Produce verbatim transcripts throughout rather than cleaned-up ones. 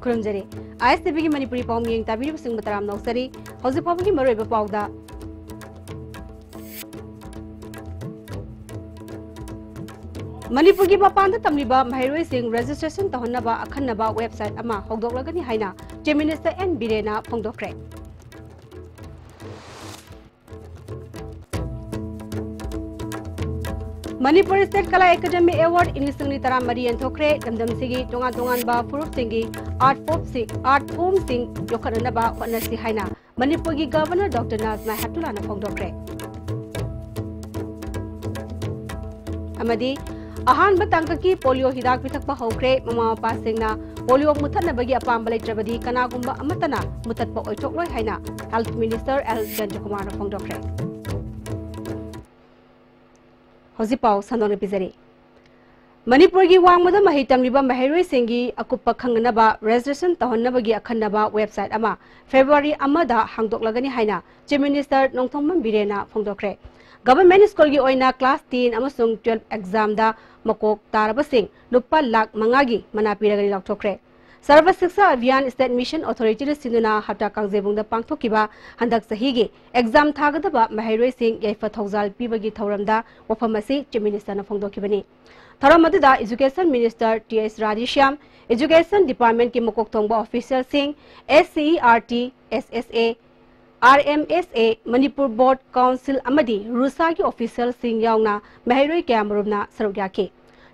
ꯈꯨꯔꯨꯝꯖꯔꯤ꯫ ꯑꯥꯏ ꯑꯦꯁ T ꯚꯤꯒꯤ ꯃꯅꯤꯄꯨꯔꯤ ꯄꯥꯎ ꯃꯤꯠꯌꯦꯡ ꯇꯥꯕꯤꯔꯤꯕꯁꯤꯡꯕꯨ ꯇꯔꯥꯝꯅ ꯑꯣꯛꯆꯔꯤ꯫ ꯍꯧꯖꯤꯛ ꯐꯥꯎꯕꯒꯤ ꯃꯔꯨꯑꯣꯏꯕ ꯄꯥꯎꯗ ꯃꯅꯤꯄꯨꯔꯒꯤ ꯃꯄꯥꯟꯗ ꯇꯝꯂꯤꯕ ꯃꯍꯩꯔꯣꯏꯁꯤꯡ registration ꯇꯧꯍꯟꯅꯕ ꯑꯈꯟꯅꯕ website ꯑꯃ ꯍꯧꯗꯣꯛꯂꯒꯅꯤ ꯍꯥꯏꯅ Chief Minister ꯑꯦꯟ ꯕꯤꯔꯦꯟꯅ ꯐꯣꯡꯗꯣꯛꯈ꯭ꯔꯦ꯫ Manipur State Kala Academy Award ꯏꯪ ꯂꯤꯁꯤꯡ ꯑꯅꯤ ꯇꯔꯥꯃꯔꯤ ꯌꯦꯟꯊꯣꯛꯈ꯭ꯔꯦ꯫ ꯂꯝꯗꯝꯁꯤꯒꯤ ꯇꯣꯉꯥꯟ ꯇꯣꯉꯥꯟꯕ ꯐꯨꯔꯨꯞꯁꯤꯡꯒꯤ art form ꯁꯤꯡ, art form ꯁꯤꯡ ꯌꯣꯛꯈꯠꯅꯅꯕ ꯍꯣꯠꯅꯁꯤ ꯍꯥꯏꯅ ꯃꯅꯤꯄꯨꯔꯒꯤ Governor Doctor ꯅꯥꯖꯃꯥ ꯍꯦꯞꯇꯨꯂꯥꯅ ꯐꯣꯡꯗꯣꯛꯈ꯭ꯔꯦ꯫ ꯑꯃꯗꯤ ꯑꯍꯥꯟꯕ ꯇꯥꯡꯀꯛꯀꯤ polio ꯍꯤꯗꯥꯛ ꯄꯤꯊꯛꯄ ꯍꯧꯈ꯭ꯔꯦ꯫ ꯃꯃꯥ ꯃꯄꯥꯁꯤꯡꯅ polio ꯃꯨꯠꯊꯠꯅꯕꯒꯤ ꯑꯄꯥꯝꯕ ꯂꯩꯇ꯭ꯔꯕꯗꯤ ꯀꯅꯥꯒꯨꯝꯕ ꯑꯃꯠꯇꯅ ꯃꯨꯠꯊꯠꯄ ꯑꯣꯏꯊꯣꯛꯂꯣꯏ ꯍꯥꯏꯅ Health Minister ꯑꯦꯜ ꯖꯌꯟꯇꯀꯨꯃꯥꯔꯅ ꯐꯣꯡꯗꯣꯛꯈ꯭ꯔꯦ꯫ ꯍꯧꯖꯤꯛ ꯄꯥꯎ ꯁꯟꯗꯣꯛꯅ ꯄꯤꯖꯔꯤ꯫ ꯃꯅꯤꯄꯨꯔꯒꯤ ꯋꯥꯡꯃꯗ ꯃꯍꯩ ꯇꯝꯂꯤꯕ ꯃꯍꯩꯔꯣꯏꯁꯤꯡꯒꯤ ꯑꯀꯨꯞꯄ ꯈꯪꯅꯅꯕ registration ꯇꯧꯍꯟꯅꯕꯒꯤ ꯑꯈꯟꯅꯕ website ꯑꯃ February ꯑꯃꯗ ꯍꯥꯡꯗꯣꯛꯂꯒꯅꯤ ꯍꯥꯏꯅ Chief Minister Nongthombam ꯕꯤꯔꯦꯟꯅ ꯐꯣꯡꯗꯣꯛꯈ꯭ꯔꯦ꯫ Government school ꯒꯤ ꯑꯣꯏꯅ class ten ꯑꯃꯁꯨꯡ twelve exam ꯗ ꯃꯀꯣꯛ ꯇꯥꯔꯕꯁꯤꯡ ꯂꯨꯄꯥ ꯂꯥꯈ ꯃꯉꯥꯒꯤ ꯃꯅꯥ ꯄꯤꯔꯒꯅꯤ ꯂꯥꯎꯊꯣꯛꯈ꯭ꯔꯦ꯫ Sarva Shiksha Abhiyan State Mission Authority ꯅ ꯁꯤꯟꯗꯨꯅ ꯍꯞꯇꯥ ꯀꯥꯡꯖꯩꯕꯨꯡꯗ ꯄꯥꯡꯊꯣꯛꯈꯤꯕ ꯍꯟꯗꯛ ꯆꯍꯤꯒꯤ exam ꯊꯥꯒꯗꯕ ꯃꯍꯩꯔꯣꯏꯁꯤꯡ ꯌꯥꯏꯐ ꯊꯧꯖꯥꯜ ꯄꯤꯕꯒꯤ ꯊꯧꯔꯝꯗ ꯋꯥꯐꯝ ꯑꯁꯤ Chief Minister ꯅ ꯐꯣꯡꯗꯣꯛꯈꯤꯕꯅꯤ꯫ ꯊꯧꯔꯝ ꯑꯗꯨꯗ Education Minister ꯇꯤ ꯑꯦꯁ ꯔꯥꯙꯦꯁ꯭ꯌꯥꯝ, Education Department ꯀꯤ ꯃꯀꯣꯛ ꯊꯣꯡꯕ official ꯁꯤꯡ, S C E R T, S S A, R M S A, Manipur Board, Council ꯑꯃꯗꯤ ꯔꯨꯁꯥꯒꯤ official ꯁꯤꯡ ꯌꯥꯎꯅ ꯃꯍꯩꯔꯣꯏ ꯀꯌꯥ ꯃꯔꯨꯝꯅ ꯁꯔꯨꯛ ꯌꯥꯈꯤ꯫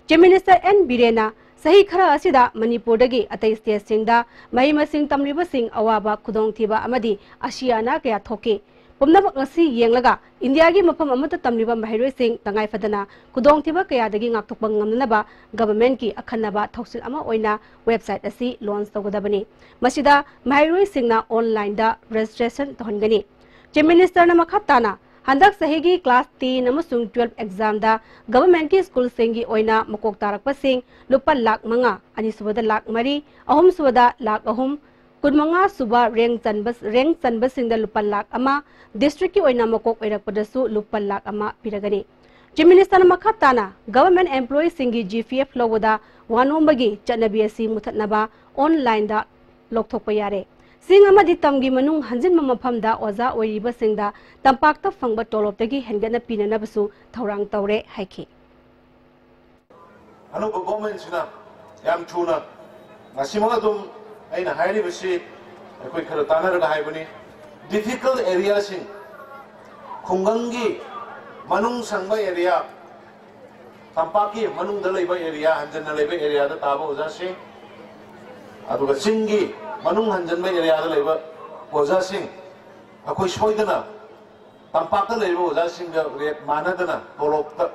Chief Minister ꯑꯦꯟ ꯕꯤꯔꯦꯟꯅ ꯆꯍꯤ ꯈꯔ ꯑꯁꯤꯗ ꯃꯅꯤꯄꯨꯔꯗꯒꯤ ꯑꯇꯩ state ꯁꯤꯡꯗ ꯃꯍꯩ ꯃꯁꯤꯡ ꯇꯝꯂꯤꯕꯁꯤꯡ ꯑꯋꯥꯕ, ꯈꯨꯗꯣꯡꯊꯤꯕ ꯑꯃꯗꯤ ꯑꯁꯤ ꯑꯅꯥ ꯀꯌꯥ ꯊꯣꯛꯈꯤ꯫ ꯄꯨꯝꯅꯃꯛ ꯑꯁꯤ ꯌꯦꯡꯂꯒ ꯏꯟꯗꯤꯌꯥꯒꯤ ꯃꯐꯝ ꯑꯃꯠꯇ ꯇꯝꯂꯤꯕ ꯃꯍꯩꯔꯣꯏꯁꯤꯡ ꯇꯉꯥꯏ ꯐꯗꯅ ꯈꯨꯗꯣꯡꯊꯤꯕ ꯀꯌꯥꯗꯒꯤ ꯉꯥꯛꯊꯣꯛꯄ ꯉꯝꯅꯅꯕ government ꯀꯤ ꯑꯈꯟꯅꯕ ꯊꯧꯁꯤꯜ ꯑꯃ ꯑꯣꯏꯅ website ꯑꯁꯤ launch ꯇꯧꯒꯗꯕꯅꯤ꯫ ꯃꯁꯤꯗ ꯃꯍꯩꯔꯣꯏꯁꯤꯡꯅ online ꯗ registration ꯇꯧꯍꯟꯒꯅꯤ꯫ Chief Minister ꯅ ꯃꯈꯥ ꯇꯥꯅ ꯍꯟꯗꯛ ꯆꯍꯤꯒꯤ class ten ꯑꯃꯁꯨꯡ twelve exam ꯗ government ꯀꯤ school ꯁꯤꯡꯒꯤ ꯑꯣꯏꯅ ꯃꯀꯣꯛ ꯇꯥꯔꯛꯄꯁꯤꯡ ꯂꯨꯄꯥ ꯂꯥꯈ ꯃꯉꯥ, ꯑꯅꯤꯁꯨꯕꯗ ꯂꯥꯈ ꯃꯔꯤ, ꯑꯍꯨꯝꯁꯨꯕꯗ ꯂꯥꯈ ꯑꯍꯨꯝ, ꯀꯨꯟꯃꯉꯥ ꯁꯨꯕ rank ꯆꯟꯕ, rank ꯆꯟꯕꯁꯤꯡꯗ ꯂꯨꯄꯥ ꯂꯥꯈ ꯑꯃ, district ꯀꯤ ꯑꯣꯏꯅ ꯃꯀꯣꯛ ꯑꯣꯏꯔꯛꯄꯗꯁꯨ ꯂꯨꯄꯥ ꯂꯥꯈ ꯑꯃ ꯄꯤꯔꯒꯅꯤ꯫ Chief Minister ꯅ ꯃꯈꯥ ꯇꯥꯅ government employee ꯁꯤꯡꯒꯤ G P F ꯂꯧꯕꯗ ꯋꯥꯅꯣꯝꯕꯒꯤ ꯆꯠꯅꯕꯤ ꯑꯁꯤ ꯃꯨꯊꯠꯅꯕ ꯑꯣꯟꯂꯥꯏꯟꯗ ꯂꯧꯊꯣꯛꯄ ꯌꯥꯔꯦ꯫ ꯆꯤꯡ ꯑꯃꯗꯤ ꯇꯝꯒꯤ ꯃꯅꯨꯡ ꯍꯟꯖꯤꯟꯕ ꯃꯐꯝꯗ ꯑꯣꯖꯥ ꯑꯣꯏꯔꯤꯕꯁꯤꯡꯗ ꯇꯝꯄꯥꯛꯇ ꯐꯪꯕ ꯇꯣꯂꯣꯞꯇꯒꯤ ꯍꯦꯟꯒꯠꯅ ꯄꯤꯅꯅꯕꯁꯨ ꯊꯧꯔꯥꯡ ꯇꯧꯔꯦ ꯍꯥꯏꯈꯤ꯫ ꯑꯅꯧꯕ ꯒꯣꯔꯃꯦꯟꯁꯤꯅ ꯌꯥꯝ ꯊꯨꯅ, ꯉꯁꯤꯃꯛ ꯑꯗꯨꯝ ꯑꯩꯅ ꯍꯥꯏꯔꯤꯕꯁꯤ ꯑꯩꯈꯣꯏ ꯈꯔ ꯇꯥꯟꯅꯔꯒ ꯍꯥꯏꯕꯅꯤ, ꯗꯤꯐꯤꯀꯜ ꯑꯦꯔꯤꯌꯥꯁꯤꯡ, ꯈꯨꯡꯒꯪꯒꯤ ꯃꯅꯨꯡ ꯁꯪꯕ ꯑꯦꯔꯤꯌꯥ, ꯇꯝꯄꯥꯛꯀꯤ ꯃꯅꯨꯡꯗ ꯂꯩꯕ ꯑꯦꯔꯤꯌꯥ, ꯍꯟꯖꯟꯅ ꯂꯩꯕ ꯑꯦꯔꯤꯌꯥꯗ ꯇꯥꯕ ꯑꯣꯖꯥꯁꯤꯡ, ꯑꯗꯨꯒ ꯆꯤꯡꯒꯤ ꯃꯅꯨꯡ ꯍꯟꯖꯟꯕ ꯑꯦꯔꯤꯌꯥꯗ ꯂꯩꯕ ꯑꯣꯖꯥꯁꯤꯡ, ꯑꯩꯈꯣꯏ ꯁꯣꯏꯗꯅ ꯇꯝꯄꯥꯛꯇ ꯂꯩꯔꯤꯕ ꯑꯣꯖꯥꯁꯤꯡꯒ ꯔꯦꯠ ꯃꯥꯟꯅꯗꯅ ꯇꯣꯂꯣꯞꯇ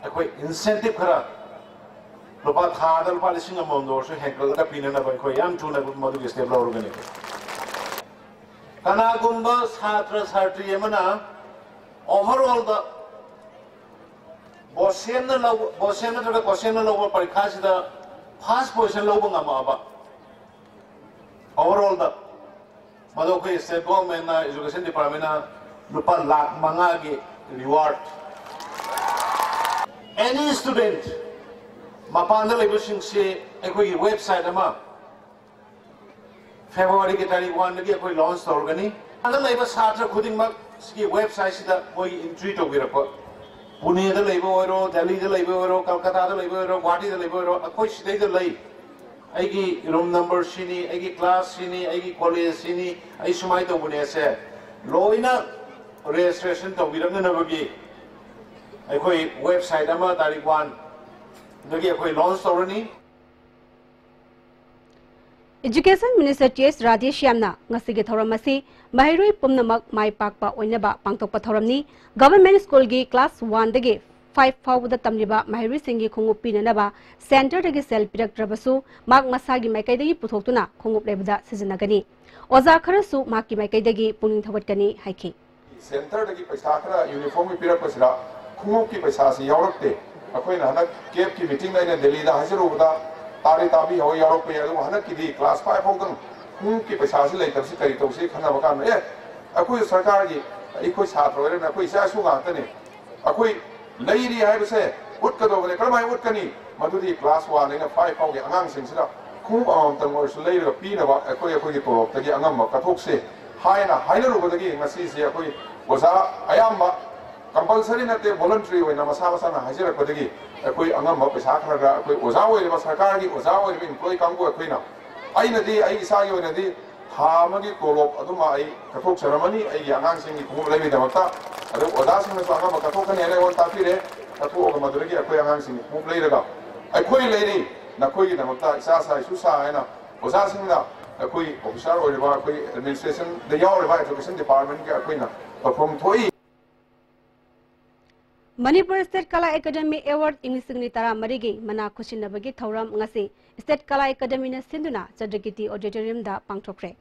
ꯑꯩꯈꯣꯏ ꯏꯟꯁꯦꯟꯇꯤꯞ ꯈꯔ, ꯂꯨꯄꯥ, ꯊꯥꯗ ꯂꯨꯄꯥ ꯂꯤꯁꯤꯡ ꯑꯃꯃꯝꯗ ꯑꯣꯏꯔꯁꯨ ꯍꯦꯟꯒꯠꯂꯒ ꯄꯤꯅꯅꯕ ꯑꯩꯈꯣꯏ ꯌꯥꯝ ꯊꯨꯅ ꯃꯗꯨꯒꯤ ꯁ꯭ꯇꯦꯞ ꯂꯧꯔꯒꯅꯤ꯫ ꯀꯅꯥꯒꯨꯝꯕ ꯁꯥꯇ꯭ꯔ ꯁꯥꯇ꯭ꯔꯤ ꯑꯃꯅ ꯑꯣꯚꯔꯑꯣꯜꯗ ꯕꯣꯁꯦꯟꯅ ꯂꯧꯕ, ꯕꯣꯁꯦꯟ ꯅꯠꯇ꯭ꯔꯒ ꯀꯣꯁꯦꯟꯅ ꯂꯧꯕ ꯄꯔꯤꯈꯥꯁꯤꯗ ꯐꯥꯔꯁ ꯄꯣꯖꯤꯁꯟ ꯂꯧꯕ ꯉꯝꯃꯛꯑꯕ, ꯑꯣꯚꯔꯑꯣꯜꯗ, ꯃꯗꯨ ꯑꯩꯈꯣꯏ ꯁ꯭ꯇꯦꯠ ꯒꯣꯚꯔꯟꯃꯦꯟꯠꯅ, ꯏꯖꯨꯀꯦꯁꯟ ꯗꯤꯄꯥꯔꯠꯃꯦꯟꯠꯅ ꯂꯨꯄꯥ ꯂꯥꯈ ꯃꯉꯥꯒꯤ ꯔꯤꯋꯥꯔꯗ꯫ ꯑꯦꯅꯤ ꯁ꯭ꯇꯨꯗꯦꯟꯠ, ꯃꯄꯥꯟꯗ ꯂꯩꯕꯁꯤꯡꯁꯤ ꯑꯩꯈꯣꯏꯒꯤ ꯋꯦꯕꯁꯥꯏꯠ ꯑꯃ ꯐꯦꯕ꯭ꯔꯨꯋꯥꯔꯤꯒꯤ ꯇꯥꯔꯤꯛ ꯋꯥꯟꯗꯒꯤ ꯑꯩꯈꯣꯏ ꯂꯣꯟꯆ ꯇꯧꯔꯒꯅꯤ꯫ ꯃꯄꯥꯟꯗ ꯂꯩꯕ ꯁꯥꯇ꯭ꯔ ꯈꯨꯗꯤꯡꯃꯛ ꯁꯤꯒꯤ ꯋꯦꯕꯁꯥꯏꯠꯁꯤꯗ ꯃꯣꯏꯒꯤ ꯑꯦꯟꯇ꯭ꯔꯤ ꯇꯧꯕꯤꯔꯛꯄ, ꯄꯨꯅꯦꯗ ꯂꯩꯕ ꯑꯣꯏꯔꯣ, ꯗꯦꯜꯂꯤꯗ ꯂꯩꯕ ꯑꯣꯏꯔꯣ, ꯀꯜꯀꯇꯥꯗ ꯂꯩꯕ ꯑꯣꯏꯔꯣ, ꯒꯨꯋꯥꯍꯥꯇꯤꯗ ꯂꯩꯕ ꯑꯣꯏꯔꯣ, ꯑꯩꯈꯣꯏ ꯁꯤꯗꯩꯗ ꯂꯩ꯫ ꯑꯩꯒꯤ ꯔꯨꯝ ꯅꯝꯕꯔ ꯁꯤꯅꯤ, ꯑꯩꯒꯤ ꯀ꯭ꯂꯥꯁ ꯁꯤꯅꯤ, ꯑꯩꯒꯤ ꯀꯣꯂꯦꯖ ꯁꯤꯅꯤ, ꯑꯩ ꯁꯨꯃꯥꯏꯅ ꯇꯧꯕꯅꯦꯁꯦ ꯂꯣꯏꯅ ꯔꯦꯖꯤꯁꯇ꯭ꯔꯦꯁꯟ ꯇꯧꯕꯤꯔꯛꯅꯅꯕꯒꯤ ꯑꯩꯈꯣꯏ ꯋꯦꯕꯁꯥꯏꯠ ꯑꯃ ꯇꯥꯔꯤꯛ ꯋꯥꯟꯗꯒꯤ ꯑꯩꯈꯣꯏ ꯂꯣꯟꯆ ꯇꯧꯔꯅꯤ꯫ ꯏꯖꯨꯀꯦꯁꯟ ꯃꯤꯅꯤꯁꯇꯔ ꯇꯤ ꯑꯦꯁ ꯔꯥꯙꯦꯁ꯭ꯌꯥꯝꯅ ꯉꯁꯤꯒꯤ ꯊꯧꯔꯝ ꯑꯁꯤ ꯃꯍꯩꯔꯣꯏ ꯄꯨꯝꯅꯃꯛ ꯃꯥꯏ ꯄꯥꯛꯄ ꯑꯣꯏꯅꯕ ꯄꯥꯡꯊꯣꯛꯄ ꯊꯧꯔꯝꯅꯤ꯫ ꯒꯚꯔꯟꯃꯦꯟꯠ ꯁ꯭ꯀꯨꯜꯒꯤ ꯀ꯭ꯂꯥꯁ ꯋꯥꯟꯗꯒꯤ ꯐꯥꯏꯚ ꯐꯥꯎꯕꯗ ꯇꯝꯂꯤꯕ ꯃꯍꯩꯔꯣꯏꯁꯤꯡꯒꯤ ꯈꯣꯡꯎꯞ ꯄꯤꯅꯅꯕ ꯁꯦꯟꯇꯔꯗꯒꯤ ꯁꯦꯜ ꯄꯤꯔꯛꯇ꯭ꯔꯕꯁꯨ, ꯃꯍꯥꯛ ꯃꯁꯥꯒꯤ ꯃꯥꯏꯀꯩꯗꯒꯤ ꯄꯨꯊꯣꯛꯇꯨꯅ ꯈꯣꯡꯎꯞ ꯂꯩꯕꯗ ꯁꯤꯖꯤꯟꯅꯒꯅꯤ꯫ ꯑꯣꯖꯥ ꯈꯔꯁꯨ ꯃꯍꯥꯛꯀꯤ ꯃꯥꯏꯀꯩꯗꯒꯤ ꯄꯨꯛꯅꯤꯡ ꯊꯧꯒꯠꯀꯅꯤ ꯍꯥꯏꯈꯤ꯫ ꯁꯦꯟꯇꯔꯗꯒꯤ ꯄꯩꯁꯥ ꯈꯔ ꯌꯨꯅꯤꯐꯣꯔꯝꯒꯤ ꯄꯤꯔꯛꯄꯁꯤꯗ ꯈꯣꯡꯎꯞꯀꯤ ꯄꯩꯁꯥꯁꯤ ꯌꯥꯎꯔꯛꯇꯦ꯫ ꯑꯩꯈꯣꯏꯅ ꯍꯟꯗꯛ ꯀꯦꯞꯀꯤ ꯃꯤꯇꯤꯡꯗ ꯑꯩꯅ ꯗꯦꯜꯂꯤꯗ ꯍꯥꯏꯖꯔꯨꯕꯗ ꯇꯥꯔꯤ ꯇꯥꯕꯤꯍꯧꯋꯤ, ꯌꯥꯎꯔꯛꯄ ꯌꯥꯏ꯫ ꯑꯗꯨꯕꯨ ꯍꯟꯗꯛꯀꯤꯗꯤ ꯀ꯭ꯂꯥꯁ ꯐꯥꯏꯚ ꯐꯥꯎꯗꯪ ꯈꯣꯡꯎꯞꯀꯤ ꯄꯩꯁꯥꯁꯤ ꯂꯩꯇꯕꯁꯤ ꯀꯔꯤ ꯇꯧꯁꯤ ꯈꯟꯅꯕ ꯀꯥꯟꯗ, ꯑꯦ, ꯑꯩꯈꯣꯏ ꯁꯔꯀꯥꯔꯒꯤ, ꯑꯩꯈꯣꯏ ꯁꯥꯇ꯭ꯔ ꯑꯣꯏꯔꯦꯅ ꯑꯩꯈꯣꯏ ꯏꯆꯥ ꯏꯁꯨ ꯉꯥꯛꯇꯅꯤ꯫ ꯑꯩꯈꯣꯏ ꯂꯩꯔꯤ ꯍꯥꯏꯕꯁꯦ ꯎꯠꯀꯗꯧꯕꯅꯤ꯫ ꯀꯔꯝꯍꯥꯏꯅ ꯎꯠꯀꯅꯤ? ꯃꯗꯨꯗꯤ ꯀ꯭ꯂꯥꯁ ꯋꯥꯟ ꯗꯩꯅ ꯐꯥꯏꯚ ꯐꯥꯎꯒꯤ ꯑꯉꯥꯡꯁꯤꯡꯁꯤꯗ ꯈꯣꯡꯎꯞ ꯑꯃꯃꯝꯇꯪ ꯑꯣꯏꯔꯁꯨ ꯂꯩꯔꯒ ꯄꯤꯅꯕ ꯑꯩꯈꯣꯏ ꯑꯩꯈꯣꯏꯒꯤ ꯇꯣꯂꯣꯞꯇꯒꯤ ꯑꯉꯝꯕ ꯀꯠꯊꯣꯛꯁꯦ ꯍꯥꯏꯅ ꯍꯥꯏꯅꯔꯨꯕꯗꯒꯤ ꯉꯁꯤꯁꯦ ꯑꯩꯈꯣꯏ ꯑꯣꯖꯥ ꯑꯌꯥꯝꯕ compulsory ꯅꯠꯇꯦ, voluntary ꯑꯣꯏꯅ ꯃꯁꯥ ꯃꯁꯥꯅ ꯍꯥꯏꯖꯔꯛꯄꯗꯒꯤ ꯑꯩꯈꯣꯏ ꯑꯉꯝꯕ ꯄꯩꯁꯥ ꯈꯔ ꯈꯔ ꯑꯩꯈꯣꯏ ꯑꯣꯖꯥ ꯑꯣꯏꯔꯤꯕ, ꯁꯔꯀꯥꯔꯒꯤ ꯑꯣꯖꯥ ꯑꯣꯏꯔꯤꯕ employee ꯀꯥꯡꯕꯨ ꯑꯩꯈꯣꯏꯅ, ꯑꯩꯅꯗꯤ ꯑꯩ ꯏꯁꯥꯒꯤ ꯑꯣꯏꯅꯗꯤ ꯊꯥ ꯑꯃꯒꯤ ꯇꯣꯂꯣꯞ ꯑꯗꯨꯃ ꯑꯩ ꯀꯠꯊꯣꯛꯆꯔꯝꯃꯅꯤ ꯑꯩꯒꯤ ꯑꯉꯥꯡꯁꯤꯡꯒꯤ ꯈꯣꯡꯎꯞ ꯂꯩꯕꯒꯤꯗꯃꯛꯇ꯫ ꯑꯗꯨ ꯑꯣꯖꯥꯁꯤꯡꯅꯁꯨ ꯑꯉꯝꯕ ꯀꯠꯊꯣꯛꯀꯅꯤ ꯍꯥꯏꯅ ꯑꯩꯉꯣꯟꯗ ꯇꯥꯛꯄꯤꯔꯦ꯫ ꯀꯠꯊꯣꯛꯑꯒ ꯃꯗꯨꯗꯒꯤ ꯑꯩꯈꯣꯏ ꯑꯉꯥꯡꯁꯤꯡꯒꯤ ꯈꯣꯡꯎꯞ ꯂꯩꯔꯒ ꯑꯩꯈꯣꯏ ꯂꯩꯔꯤ, ꯅꯈꯣꯏꯒꯤꯗꯃꯛꯇ ꯏꯁꯥ ꯁꯥ ꯏꯁꯨ ꯁꯥ ꯍꯥꯏꯅ ꯑꯣꯖꯥꯁꯤꯡꯅ, ꯑꯩꯈꯣꯏ officer ꯑꯣꯏꯔꯤꯕ, ꯑꯩꯈꯣꯏ administrationꯗ ꯌꯥꯎꯔꯤꯕ education departmentꯀꯤ ꯑꯩꯈꯣꯏꯅ ꯇꯧꯐꯝ ꯊꯣꯛꯏ꯫ Manipur State Kala Academy Award ꯏꯪ ꯂꯤꯁꯤꯡ ꯑꯅꯤ ꯇꯔꯥꯃꯔꯤꯒꯤ ꯃꯅꯥ ꯈꯨꯠꯁꯤꯟꯅꯕꯒꯤ ꯊꯧꯔꯝ ꯉꯁꯤ State Kala Academyꯅ ꯁꯤꯟꯗꯨꯅ ꯆꯟꯗ꯭ꯔꯀꯤꯔꯇꯤ Auditoriumꯗ ꯄꯥꯡꯊꯣꯛꯈ꯭ꯔꯦ꯫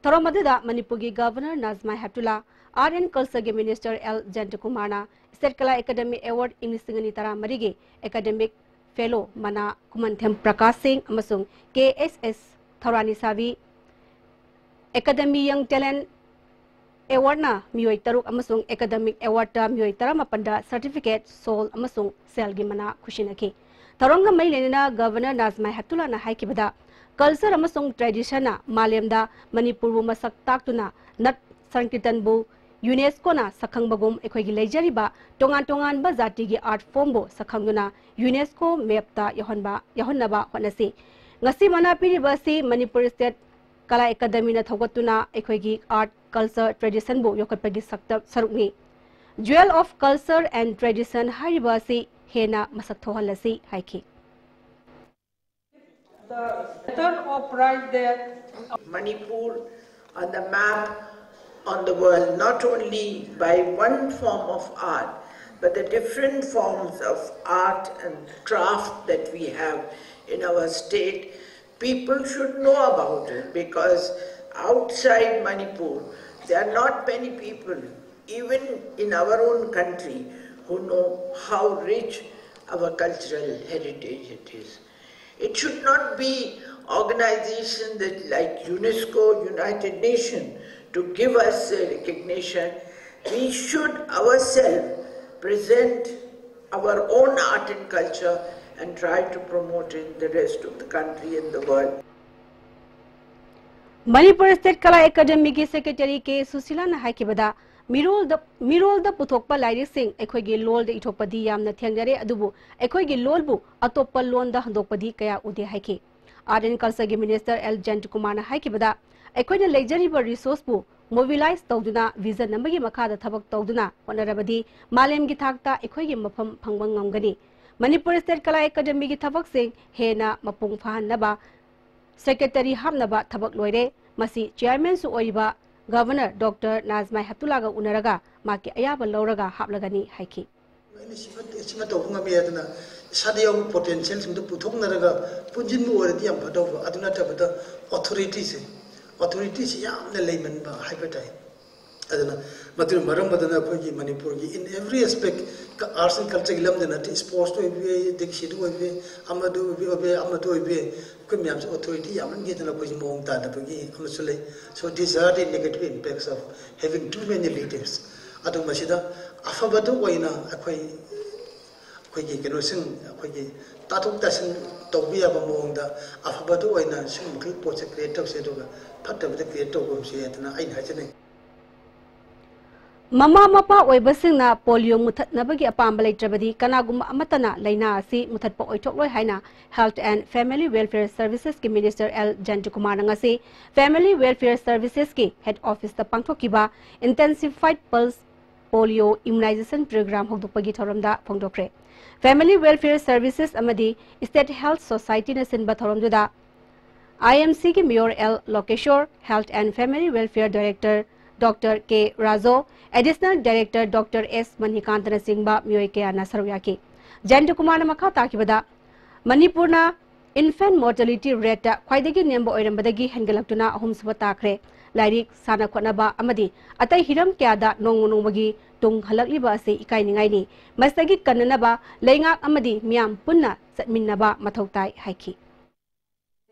ꯊꯧꯔꯝ ꯑꯗꯨꯗ ꯃꯅꯤꯄꯨꯔꯒꯤ Governor Najma Heptulla, Art and Cultureꯒꯤ Minister ꯑꯦꯜ ꯖꯌꯟꯇꯀꯨꯃꯥꯔꯅ State Kala Academy Award ꯏꯪ ꯂꯤꯁꯤꯡ ꯑꯅꯤ ꯇꯔꯥꯃꯔꯤꯒꯤ Academic Fellow ꯃꯅꯥ ꯈꯨꯃꯟꯊꯦꯝ ꯄ꯭ꯔꯀꯥꯁ ꯁꯤꯡ ꯑꯃꯁꯨꯡ ꯀꯦ ꯑꯦꯁ ꯑꯦꯁ ꯊꯧꯔꯥꯅꯤꯁꯥꯕꯤ, Academy Young Talent Awardꯅ ꯃꯤꯑꯣꯏ ꯇꯔꯨꯛ ꯑꯃꯁꯨꯡ Academic Awardꯇ ꯃꯤꯑꯣꯏ ꯇꯔꯥꯃꯥꯄꯟꯗ certificate, shawl ꯑꯃꯁꯨꯡ ꯁꯦꯜꯒꯤ ꯃꯅꯥ ꯈꯨꯠꯁꯤꯟꯅꯈꯤ꯫ ꯊꯧꯔꯝꯒ ꯃꯔꯤ ꯂꯩꯅꯅ Governor ꯅꯥꯖꯃꯥ ꯍꯦꯞꯇꯨꯂꯥꯅ ꯍꯥꯏꯈꯤꯕꯗ, culture ꯑꯃꯁꯨꯡ traditionꯅ ꯃꯥꯂꯦꯝꯗ ꯃꯅꯤꯄꯨꯔꯕꯨ ꯃꯁꯛ ꯇꯥꯛꯇꯨꯅ ꯅꯠ ꯁꯪꯀꯤꯔꯇꯟꯕꯨ UNESCOꯅ ꯁꯛꯈꯪꯕꯒꯨꯝ ꯑꯩꯈꯣꯏꯒꯤ ꯂꯩꯖꯔꯤꯕ ꯇꯣꯉꯥꯟ ꯇꯣꯉꯥꯟꯕ ꯖꯥꯇꯤꯒꯤ art formꯕꯨ ꯁꯛꯈꯪꯗꯨꯅ UNESCO mapꯇ ꯌꯥꯎꯍꯟꯕ, ꯌꯥꯎꯍꯟꯅꯕ ꯍꯣꯠꯅꯁꯤ꯫ ꯉꯁꯤ ꯃꯅꯥ ꯄꯤꯔꯤꯕ ꯑꯁꯤ ꯃꯅꯤꯄꯨꯔ State Kala Academyꯅ ꯊꯧꯒꯠꯇꯨꯅ ꯑꯩꯈꯣꯏꯒꯤ art, culture, traditionꯕꯨ ꯌꯣꯛꯈꯠꯄꯒꯤ ꯁꯛꯇ-, ꯁꯔꯨꯛꯅꯤ꯫ Jewel of Culture and Tradition ꯍꯥꯏꯔꯤꯕ ꯑꯁꯤ ꯍꯦꯟꯅ ꯃꯁꯛ ꯊꯣꯛꯍꯜꯂꯁꯤ ꯍꯥꯏꯈꯤ꯫ The letter of right there. Manipur on the map on the world, not only by one form of art, but the different forms of art and craft that we have in our state. People should know about it, because outside Manipur, there are not many people, even in our own country, who know how rich our cultural heritage it is. It should not be organizations that, like UNESCO, United Nations, to give us a recognition. We should ourselves present our own art and culture and try to promote in the rest of the country and the world. Manipur state ꯀꯂꯥ ꯑꯦꯀꯥꯗꯦꯃꯤꯒꯤ secretary ꯀꯦ ꯁꯨꯁꯤꯂꯥꯅ ꯍꯥꯏꯈꯤꯕꯗ, ꯃꯤꯔꯣꯜꯗ, ꯃꯤꯔꯣꯜꯗ ꯄꯨꯊꯣꯛꯄ ꯂꯥꯏꯔꯤꯛꯁꯤꯡ ꯑꯩꯈꯣꯏꯒꯤ ꯂꯣꯜꯗ ꯏꯊꯣꯛꯄꯗꯤ ꯌꯥꯝꯅ ꯊꯦꯡꯅꯔꯦ, ꯑꯗꯨꯕꯨ ꯑꯩꯈꯣꯏꯒꯤ ꯂꯣꯜꯕꯨ ꯑꯇꯣꯞꯄ ꯂꯣꯟꯗ ꯍꯟꯗꯣꯛꯄꯗꯤ ꯀꯌꯥ ꯎꯗꯦ ꯍꯥꯏꯈꯤ꯫ Art and Cultureꯒꯤ Minister ꯑꯦꯜ ꯖꯌꯟꯇꯀꯨꯃꯥꯔꯅ ꯍꯥꯏꯈꯤꯕꯗ, ꯑꯩꯈꯣꯏꯅ ꯂꯩꯖꯔꯤꯕ resourceꯄꯨ mobilize ꯇꯧꯗꯨꯅ vision ꯑꯃꯒꯤ ꯃꯈꯥꯗ ꯊꯕꯛ ꯇꯧꯗꯨꯅ ꯍꯣꯠꯅꯔꯕꯗꯤ ꯃꯥꯂꯦꯝꯒꯤ ꯊꯥꯛꯇ ꯑꯩꯈꯣꯏꯒꯤ ꯃꯐꯝ ꯐꯪꯕ ꯉꯝꯒꯅꯤ꯫ ꯃꯅꯤꯄꯨꯔ ꯁ꯭ꯇꯦꯠ ꯀꯂꯥ ꯑꯦꯀꯥꯗꯦꯃꯤꯒꯤ ꯊꯕꯛꯁꯤꯡ ꯍꯦꯟꯅ ꯃꯄꯨꯡ ꯐꯥꯍꯟꯅꯕ ꯁꯦꯀ꯭ꯔꯦꯇꯔꯤ ꯍꯥꯞꯅꯕ ꯊꯕꯛ ꯂꯣꯏꯔꯦ꯫ ꯃꯁꯤ ꯆꯤꯌꯔꯃꯦꯟꯁꯨ ꯑꯣꯏꯔꯤꯕ ꯒꯚꯔꯅꯔ ꯗꯣꯛꯇꯔ ꯅꯥꯖꯃꯥꯏ ꯍꯦꯞꯇꯨꯂꯥꯒ ꯎꯅꯔꯒ ꯃꯍꯥꯛꯀꯤ ꯑꯌꯥꯕ ꯂꯧꯔꯒ ꯍꯥꯞꯂꯒꯅꯤ ꯍꯥꯏꯈꯤ꯫ ꯑꯩꯅ ꯁꯤꯃ, ꯁꯤꯃ ꯇꯧꯕ ꯉꯝꯃꯤ ꯍꯥꯏꯗꯅ ꯏꯁꯥꯗ ꯌꯥꯎꯕ ꯄꯣꯇꯦꯟꯁꯤꯌꯦꯜꯁꯤꯡꯗꯣ ꯄꯨꯊꯣꯛꯅꯔꯒ ꯄꯨꯟꯁꯤꯟꯕ ꯑꯣꯏꯔꯗꯤ ꯌꯥꯝ ꯐꯗꯧꯕ꯫ ꯑꯗꯨ ꯅꯠꯇꯕꯗ ꯑꯣꯊꯣꯔꯤꯇꯤꯁꯦ, ꯑꯣꯊꯣꯔꯤꯇꯤꯁꯦ ꯌꯥꯝꯅ ꯂꯩꯃꯟꯕ ꯍꯥꯏꯕ ꯇꯥꯏ꯫ ꯑꯗꯨꯅ ꯃꯗꯨꯅ ꯃꯔꯝ ꯑꯣꯏꯗꯨꯅ ꯑꯩꯈꯣꯏꯒꯤ ꯃꯅꯤꯄꯨꯔꯒꯤ in every aspect, arts and cultureꯒꯤ ꯂꯝꯗ ꯅꯠꯇꯦ, ꯏꯁꯄꯣꯔꯠꯁꯇ ꯑꯣꯏꯕ ꯌꯥꯏ, ꯑꯗꯒꯤ ꯁꯤꯗ ꯑꯣꯏꯕ ꯌꯥꯏ, ꯑꯃꯗ ꯑꯣꯏꯕ ꯌꯥꯏ, ꯑꯃꯗ ꯑꯣꯏꯕ ꯌꯥꯏ, ꯑꯃꯗ ꯑꯣꯏꯕ ꯌꯥꯏ, ꯑꯩꯈꯣꯏ ꯃꯌꯥꯝꯁꯦ ꯑꯣꯊꯣꯔꯤꯇꯤ ꯌꯥꯝꯃꯟꯈꯤꯗꯅ ꯑꯩꯈꯣꯏꯁꯦ ꯃꯑꯣꯡ ꯇꯥꯗꯕꯒꯤ ꯑꯃꯁꯨ ꯂꯩ꯫ So these are the negative impacts of having too many leaders. ꯑꯗꯨ ꯃꯁꯤꯗ ꯑꯐꯕꯗꯨ ꯑꯣꯏꯅ ꯑꯩꯈꯣꯏ, ꯑꯩꯈꯣꯏꯒꯤ ꯀꯩꯅꯣꯁꯤꯡ, ꯑꯩꯈꯣꯏꯒꯤ ꯇꯥꯊꯣꯛ ꯇꯥꯁꯤꯟ ꯇꯧꯕ ꯌꯥꯕ ꯃꯑꯣꯡꯗ ꯑꯐꯕꯗꯨ ꯑꯣꯏꯅ ꯁꯤꯒꯨꯝꯕꯒꯤ ꯄꯣꯠꯁꯦ ꯀ꯭ꯔꯤꯌꯦꯠ ꯇꯧꯁꯦ, ꯑꯗꯨꯒ ꯐꯠꯇꯕꯗ ꯀ꯭ꯔꯤꯌꯦꯠ ꯇꯧꯒꯨꯝꯁꯦ ꯍꯥꯏꯗꯅ ꯑꯩꯅ ꯍꯥꯏꯖꯅꯤꯡꯉꯤ꯫ ꯃꯃꯥ ꯃꯄꯥ ꯑꯣꯏꯕꯁꯤꯡꯅ ꯄꯣꯂꯤꯑꯣ ꯃꯨꯊꯠꯅꯕꯒꯤ ꯑꯄꯥꯝꯕ ꯂꯩꯇ꯭ꯔꯕꯗꯤ ꯀꯅꯥꯒꯨꯝꯕ ꯑꯃꯠꯇꯅ ꯂꯥꯏꯅꯥ ꯑꯁꯤ ꯃꯨꯊꯠꯄ ꯑꯣꯏꯊꯣꯛꯂꯣꯏ ꯍꯥꯏꯅ Health and Family Welfare Servicesꯀꯤ Minister ꯑꯦꯜ ꯖꯌꯟꯇꯀꯨꯃꯥꯔꯅ ꯉꯁꯤ Family Welfare Servicesꯀꯤ head officeꯇ ꯄꯥꯡꯊꯣꯛꯈꯤꯕ Intensified Pulse Polio Immunization Program ꯍꯧꯗꯣꯛꯄꯒꯤ ꯊꯧꯔꯝꯗ ꯐꯣꯡꯗꯣꯛꯈ꯭ꯔꯦ꯫ Family Welfare Services ꯑꯃꯗꯤ State Health Societyꯅ ꯁꯤꯟꯕ ꯊꯧꯔꯝꯗꯨꯗ IMCꯒꯤ Mayor L Lokeshwar, Health and Family Welfare Director doctor K Rajo, Additional Director doctor S ꯃꯅꯤꯀꯥꯟꯇꯅꯆꯤꯡꯕ ꯃꯤꯑꯣꯏ ꯀꯌꯥꯅ ꯁꯔꯨꯛ ꯌꯥꯈꯤ꯫ ꯖꯌꯟꯇꯀꯨꯃꯥꯔꯅ ꯃꯈꯥ ꯇꯥꯈꯤꯕꯗ, ꯃꯅꯤꯄꯨꯔꯅ infant mortality rateꯇ ꯈ꯭ꯋꯥꯏꯗꯒꯤ ꯅꯦꯝꯕ ꯑꯣꯏꯔꯝꯕꯗꯒꯤ ꯍꯦꯟꯒꯠꯂꯛꯇꯨꯅ ꯑꯍꯨꯝꯁꯨꯕ ꯇꯥꯈ꯭ꯔꯦ꯫ ꯂꯥꯏꯔꯤꯛ, ꯁꯥꯟꯅ ꯈꯣꯠꯅꯕ ꯑꯃꯗꯤ ꯑꯇꯩ ꯍꯤꯔꯝ ꯀꯌꯥꯗ ꯅꯣꯡꯃ ꯅꯣꯡꯃꯒꯤ ꯇꯨꯡ ꯍꯜꯂꯛꯂꯤꯕ ꯑꯁꯤ ꯏꯀꯥꯏꯅꯤꯡꯉꯥꯏꯅꯤ꯫ ꯃꯁꯤꯗꯒꯤ ꯀꯟꯅꯅꯕ ꯂꯩꯉꯥꯛ ꯑꯃꯗꯤ ꯃꯤꯌꯥꯝ ꯄꯨꯟꯅ ꯆꯠꯃꯤꯟꯅꯕ ꯃꯊꯧ ꯇꯥꯏ ꯍꯥꯏꯈꯤ꯫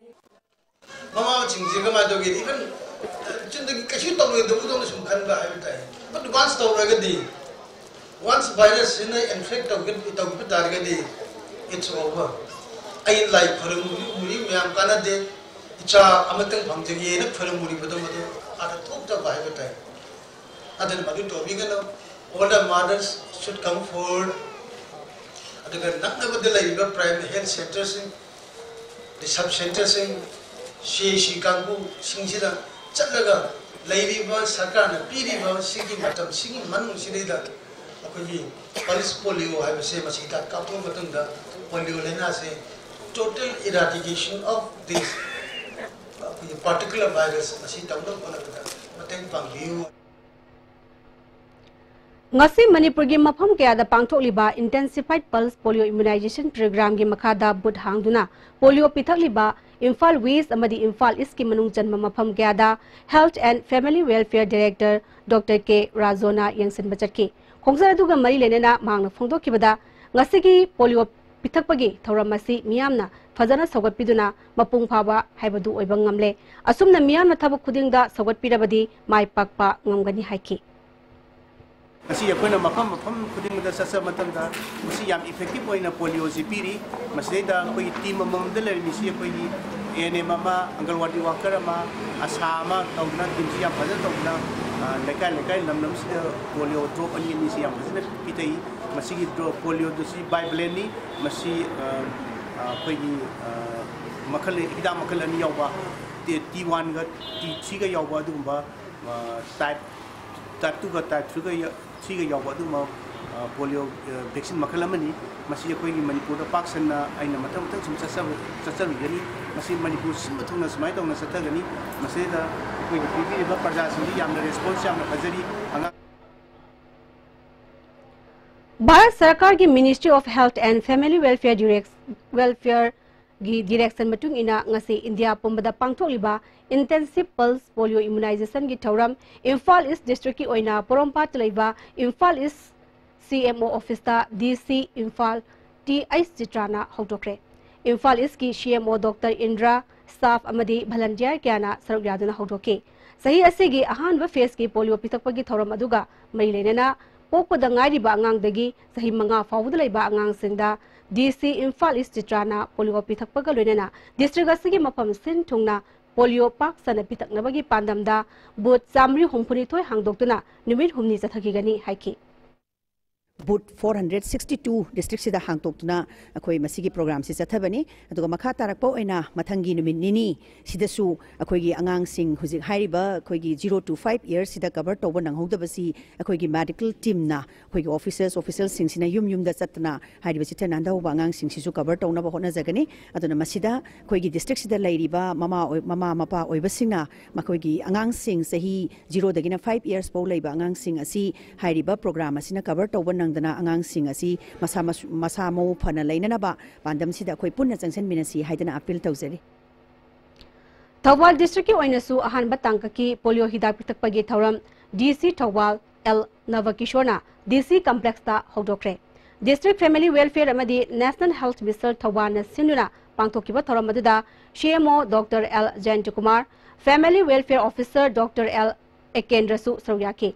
ꯃꯃꯥꯁꯤꯡꯁꯦ ꯀꯃꯥꯏꯅ ꯇꯧꯒꯦ? Even ꯆꯤꯟꯗꯒꯤ ꯀꯩꯁꯨ ꯇꯧꯔꯣꯏꯗꯕꯗꯧꯅ ꯁꯨꯝ ꯈꯟꯕ ꯍꯥꯏꯕ ꯇꯥꯏ꯫ ꯑꯦꯗꯚꯥꯟꯁ ꯇꯧꯔꯒꯗꯤ Once virus ꯁꯤꯅ infect ꯇꯧꯈꯤ ꯇꯧꯈꯤꯕ ꯇꯥꯔꯒꯗꯤ, it's over. ꯑꯩ ꯂꯥꯏ ꯈꯨꯔꯨꯝꯃꯨꯔꯤ ꯃꯌꯥꯝ ꯀꯥꯟꯅꯗꯦ, ꯏꯆꯥ ꯑꯃꯇꯪ ꯐꯪꯖꯒꯦꯅ ꯈꯨꯔꯨꯝꯃꯨꯔꯤꯕꯗꯣ ꯃꯗꯨ ꯑꯥꯗ ꯊꯣꯛꯇꯕ ꯍꯥꯏꯕ ꯇꯥꯏ꯫ ꯑꯗꯨꯅ ꯃꯗꯨ ꯇꯧꯕꯤꯒꯅꯨ꯫ All the mothers should come forward. ꯑꯗꯨꯒ ꯅꯛꯅꯕꯗ ꯂꯩꯔꯤꯕ primary health centreꯁꯤꯡ, sub centreꯁꯤꯡ, C H C ꯀꯥꯡꯕꯨꯁꯤꯡꯁꯤꯗ ꯆꯠꯂꯒ ꯂꯩꯔꯤꯕ ꯁꯔꯀꯥꯔꯅ ꯄꯤꯔꯤꯕ ꯁꯤꯒꯤ ꯃꯇꯝꯁꯤꯒꯤ ꯃꯅꯨꯡꯁꯤꯗꯩꯗ ꯑꯩꯈꯣꯏꯒꯤ pulse polio ꯍꯥꯏꯕꯁꯦ ꯃꯁꯤ ꯍꯤꯗꯥꯛ ꯀꯥꯞꯊꯣꯛꯑ ꯃꯇꯨꯡꯗ polio ꯂꯥꯏꯅꯥꯁꯦ total eradication of this ꯑꯩꯈꯣꯏꯒꯤ particular virus ꯃꯁꯤ ꯇꯧꯅꯕ ꯍꯣꯠꯅꯕꯗ ꯃꯇꯦꯡ ꯄꯥꯡꯕꯤꯌꯨ꯫ ꯉꯁꯤ ꯃꯅꯤꯄꯨꯔꯒꯤ ꯃꯐꯝ ꯀꯌꯥꯗ ꯄꯥꯡꯊꯣꯛꯂꯤꯕ Intensified Pulse Polio Immunization Programꯒꯤ ꯃꯈꯥꯗ ꯕꯨꯠ ꯍꯥꯡꯗꯨꯅ ꯄꯣꯂꯤꯑꯣ ꯄꯤꯊꯛꯂꯤꯕ ꯏꯝꯐꯥꯜ ꯋꯦꯁ ꯑꯃꯗꯤ ꯏꯝꯐꯥꯜ ꯏꯁꯀꯤ ꯃꯅꯨꯡ ꯆꯟꯕ ꯃꯐꯝ ꯀꯌꯥꯗ Health and Family Welfare Director Doctor K ꯔꯥꯖꯣꯅ ꯌꯦꯡꯁꯤꯟꯕ ꯆꯠꯈꯤ꯫ ꯈꯣꯡꯆꯠ ꯑꯗꯨꯒ ꯃꯔꯤ ꯂꯩꯅꯅ ꯃꯍꯥꯛꯅ ꯐꯣꯡꯗꯣꯛꯈꯤꯕꯗ, ꯉꯁꯤꯒꯤ ꯄꯣꯂꯤꯑꯣ ꯄꯤꯊꯛꯄꯒꯤ ꯊꯧꯔꯝ ꯑꯁꯤ ꯃꯤꯌꯥꯝꯅ ꯐꯖꯅ ꯁꯧꯒꯠꯄꯤꯗꯨꯅ ꯃꯄꯨꯡ ꯐꯥꯕ ꯍꯥꯏꯕꯗꯨ ꯑꯣꯏꯕ ꯉꯝꯂꯦ꯫ ꯑꯁꯨꯝꯅ ꯃꯤꯌꯥꯝꯅ ꯊꯕꯛ ꯈꯨꯗꯤꯡꯗ ꯁꯧꯒꯠꯄꯤꯔꯕꯗꯤ ꯃꯥꯏ ꯄꯥꯛꯄ ꯉꯝꯒꯅꯤ ꯍꯥꯏꯈꯤ꯫ ꯉꯁꯤ ꯑꯩꯈꯣꯏꯅ ꯃꯐꯝ ꯃꯐꯝ ꯈꯨꯗꯤꯡꯃꯛꯇ ꯆꯠꯆꯕ ꯃꯇꯝꯗ ꯃꯁꯤ ꯌꯥꯝ effective ꯑꯣꯏꯅ ꯄꯣꯂꯤꯑꯣꯁꯤ ꯄꯤꯔꯤ꯫ ꯃꯁꯤꯗꯩꯗ ꯑꯩꯈꯣꯏꯒꯤ team ꯑꯃꯃꯝꯗ ꯂꯩꯔꯝꯃꯤꯁꯤ ꯑꯩꯈꯣꯏꯒꯤ A N M ꯑꯃ, ꯑꯪꯒꯜꯋꯥꯗꯤ worker ꯑꯃ, ꯑꯁꯥ ꯑꯃ ꯇꯧꯗꯅ teamꯁꯤ ꯌꯥꯝ ꯐꯖꯅ ꯇꯧꯗꯅ, ꯑ, ꯂꯩꯀꯥꯏ ꯂꯩꯀꯥꯏ ꯂꯝ ꯂꯝꯁꯤꯗ ꯄꯣꯂꯤꯑꯣ drop ꯑꯅꯤ ꯑꯅꯤꯁꯤ ꯌꯥꯝ ꯐꯖꯅ ꯄꯤꯊꯛꯏ꯫ ꯃꯁꯤꯒꯤ drop ꯄꯣꯂꯤꯑꯣꯗꯨ ꯁꯤ bivalentꯅꯤ꯫ ꯃꯁꯤ, ꯑ, ꯑ, ꯑꯩꯈꯣꯏꯒꯤ, ꯑ, ꯃꯈꯜ, ꯍꯤꯗꯥꯛ ꯃꯈꯜ ꯑꯅꯤ ꯌꯥꯎꯕ, T-, T one ꯒ T three ꯒ ꯌꯥꯎꯕ ꯑꯗꯨꯒꯨꯝꯕ, ꯑ, type, type two ꯒ type three ꯒ ꯌꯥ-, three ꯒ ꯌꯥꯎꯕ ꯑꯗꯨꯒꯨꯝꯕ, ꯑ, ꯄꯣꯂꯤꯑꯣ, ꯑ, vaccine ꯃꯈꯜ ꯑꯃꯅꯤ꯫ ꯃꯁꯤ ꯑꯩꯈꯣꯏꯒꯤ ꯃꯅꯤꯄꯨꯔꯗ ꯄꯥꯛ ꯁꯟꯅ ꯑꯩꯅ ꯃꯊꯪ ꯃꯊꯪ ꯁꯨꯝ ꯆꯠꯆꯕ-, ꯆꯠꯆꯔꯨꯒꯅꯤ꯫ ꯃꯁꯤ ꯃꯅꯤꯄꯨꯔ ꯁꯤꯟꯕ ꯊꯨꯡꯅ ꯁꯨꯃꯥꯏꯅ ꯇꯧꯅ ꯆꯠꯊꯒꯅꯤ꯫ ꯃꯁꯤꯗ ꯑꯩꯈꯣꯏꯒꯤ ꯄꯤꯕꯤꯔꯤꯕ ꯄ꯭ꯔꯖꯥꯁꯤꯡꯗ ꯌꯥꯝꯅ response ꯌꯥꯝꯅ ꯐꯖꯔꯤ꯫ ꯑꯉꯥꯡ ꯚꯥꯔꯠ ꯁꯔꯀꯥꯔꯒꯤ Ministry of Health and Family Welfare Direct-, Welfare ꯒꯤ direction ꯃꯇꯨꯡ ꯏꯟꯅ ꯉꯁꯤ ꯏꯟꯗꯤꯌꯥ ꯄꯨꯝꯕꯗ ꯄꯥꯡꯊꯣꯛꯂꯤꯕ Intensive Pulse Polio Immunizationꯒꯤ ꯊꯧꯔꯝ ꯏꯝꯐꯥꯜ ꯏꯁ districtꯀꯤ ꯑꯣꯏꯅ ꯄꯣꯔꯣꯝꯄꯥꯠꯇ ꯂꯩꯕ ꯏꯝꯐꯥꯜ ꯏꯁ C M O officeꯇ D C Imphal T H ꯆꯤꯇ꯭ꯔꯥꯅ ꯍꯧꯗꯣꯛꯈ꯭ꯔꯦ꯫ Imphal ꯏꯁꯀꯤ C M O Doctor Indra, staff ꯑꯃꯗꯤ volunteer ꯀꯌꯥꯅ ꯁꯔꯨꯛ ꯌꯥꯗꯨꯅ ꯍꯧꯗꯣꯛꯈꯤ꯫ ꯆꯍꯤ ꯑꯁꯤꯒꯤ ꯑꯍꯥꯟꯕ phaseꯀꯤ ꯄꯣꯂꯤꯑꯣ ꯄꯤꯊꯛꯄꯒꯤ ꯊꯧꯔꯝ ꯑꯗꯨꯒ ꯃꯔꯤ ꯂꯩꯅꯅ ꯄꯣꯛꯄꯗ ꯉꯥꯏꯔꯤꯕ ꯑꯉꯥꯡꯗꯒꯤ ꯆꯍꯤ ꯃꯉꯥ ꯐꯥꯎꯕꯗ ꯂꯩꯕ ꯑꯉꯥꯡꯁꯤꯡꯗ ꯗꯤ ꯁꯤ ꯏꯝꯐꯥꯜ ꯏꯁ ꯆꯤꯇ꯭ꯔꯥꯅ ꯄꯣꯂꯤꯑꯣ ꯄꯤꯊꯛꯄꯒ ꯂꯣꯏꯅꯅ ꯗꯤꯁꯇ꯭ꯔꯤꯛ ꯑꯁꯤꯒꯤ ꯃꯐꯝ ꯁꯤꯟ ꯊꯨꯡꯅ ꯄꯣꯂꯤꯑꯣ ꯄꯥꯛ ꯁꯟꯅ ꯄꯤꯊꯛꯅꯕꯒꯤ ꯄꯥꯟꯗꯝꯗ ꯕꯨꯠ ꯆꯥꯃꯔꯤ ꯍꯨꯝꯐꯨꯅꯤꯊꯣꯏ ꯍꯥꯡꯗꯣꯛꯇꯨꯅ ꯅꯨꯃꯤꯠ ꯍꯨꯝꯅꯤ ꯆꯠꯊꯈꯤꯒꯅꯤ ꯍꯥꯏꯈꯤ꯫ ꯕꯨꯠ ꯐꯣꯔ ꯍꯟꯗ꯭ꯔꯦꯠ ꯁꯤꯛꯁꯇꯤ ꯇꯨ ꯗꯤꯁꯇ꯭ꯔꯤꯛꯁꯤꯗ ꯍꯥꯡꯗꯣꯛꯇꯨꯅ ꯑꯩꯈꯣꯏ ꯃꯁꯤꯒꯤ ꯄ꯭ꯔꯣꯒ꯭ꯔꯥꯝꯁꯤ ꯆꯠꯊꯕꯅꯤ꯫ ꯑꯗꯨꯒ ꯃꯈꯥ ꯇꯥꯔꯛꯄ ꯑꯣꯏꯅ ꯃꯊꯪꯒꯤ ꯅꯨꯃꯤꯠ ꯅꯤꯅꯤ ꯁꯤꯗꯁꯨ ꯑꯩꯈꯣꯏꯒꯤ ꯑꯉꯥꯡꯁꯤꯡ ꯍꯧꯖꯤꯛ ꯍꯥꯏꯔꯤꯕ ꯑꯩꯈꯣꯏꯒꯤ ꯖꯤꯔꯣ ꯇꯨ ꯐꯥꯏꯚ ꯏꯌꯔꯁꯤꯗ ꯀꯚꯔ ꯇꯧꯕ ꯅꯪꯍꯧꯗꯕꯁꯤ ꯑꯩꯈꯣꯏꯒꯤ ꯃꯦꯗꯤꯀꯦꯜ ꯇꯤꯝꯅ ꯑꯩꯈꯣꯏꯒꯤ ꯑꯣꯐꯤꯁꯔꯁ ꯑꯣꯐꯤꯁꯦꯜꯁꯤꯡꯁꯤꯅ ꯌꯨꯝ ꯌꯨꯝꯗ ꯆꯠꯇꯅ ꯍꯥꯏꯔꯤꯕ ꯆꯤꯊ ꯅꯥꯟꯊꯍꯧꯕ ꯑꯉꯥꯡꯁꯤꯡꯁꯤꯁꯨ ꯀꯚꯔ ꯇꯧꯅꯕ ꯍꯣꯠꯅꯖꯒꯅꯤ꯫ ꯑꯗꯨꯅ ꯃꯁꯤꯗ ꯑꯩꯈꯣꯏꯒꯤ ꯗꯤꯁꯇ꯭ꯔꯤꯛꯁꯤꯗ ꯂꯩꯔꯤꯕ ꯃꯃꯥ ꯑꯣꯏ-, ꯃꯃꯥ ꯃꯄꯥ ꯑꯣꯏꯕꯁꯤꯡꯅ ꯃꯈꯣꯏꯒꯤ ꯑꯉꯥꯡꯁꯤꯡ ꯆꯍꯤ ꯖꯤꯔꯣꯗꯒꯤꯅ ꯐꯥꯏꯚ ꯏꯌꯔꯁ ꯐꯥꯎ ꯂꯩꯕ ꯑꯉꯥꯡꯁꯤꯡ ꯑꯁꯤ ꯍꯥꯏꯔꯤꯕ ꯄ꯭ꯔꯣꯒ꯭ꯔꯥꯝ ꯑꯁꯤꯅ ꯀꯚꯔ ꯇꯧꯕ ꯅꯪꯗꯅ ꯑꯉꯥꯡꯁꯤꯡ ꯑꯁꯤ ꯃꯁꯥ ꯃꯁꯨ-, ꯃꯁꯥ ꯃꯎ ꯐꯅ ꯂꯩꯅꯅꯕ ꯄꯥꯟꯗꯝꯁꯤꯗ ꯑꯩꯈꯣꯏ ꯄꯨꯟꯅ ꯆꯪꯁꯤꯟꯃꯤꯟꯅꯁꯤ ꯍꯥꯏꯗꯅ ꯑꯄꯤꯜ ꯇꯧꯖꯔꯤ꯫ ꯊꯧꯕꯥꯜ ꯗꯤꯁꯇ꯭ꯔꯤꯛꯀꯤ ꯑꯣꯏꯅꯁꯨ ꯑꯍꯥꯟꯕ ꯇꯥꯡꯀꯛꯀꯤ ꯄꯣꯂꯤꯑꯣ ꯍꯤꯗꯥꯛ ꯄꯤꯊꯛꯄꯒꯤ ꯊꯧꯔꯝ ꯗꯤ ꯁꯤ ꯊꯧꯕꯥꯜ ꯑꯦꯜ ꯅꯕꯀꯤꯁꯣꯔꯅ ꯗꯤ ꯁꯤ ꯀꯝꯄ꯭ꯂꯦꯛꯁꯇ ꯍꯧꯗꯣꯛꯈ꯭ꯔꯦ꯫ ꯗꯤꯁꯇ꯭ꯔꯤꯛ ꯐꯦꯃꯤꯂꯤ ꯋꯦꯜꯐꯤꯌꯔ ꯑꯃꯗꯤ ꯅꯦꯁꯅꯦꯜ ꯍꯦꯜꯊ ꯃꯤꯁꯟ ꯊꯧꯕꯥꯜꯅ ꯁꯤꯟꯗꯨꯅ ꯄꯥꯡꯊꯣꯛꯈꯤꯕ ꯊꯧꯔꯝ ꯑꯗꯨꯗ C M O doctor L Jayantakumar, family welfare officer doctor L ꯑꯦꯀꯦꯟꯗ꯭ꯔꯁꯨ ꯁꯔꯨꯛ ꯌꯥꯈꯤ꯫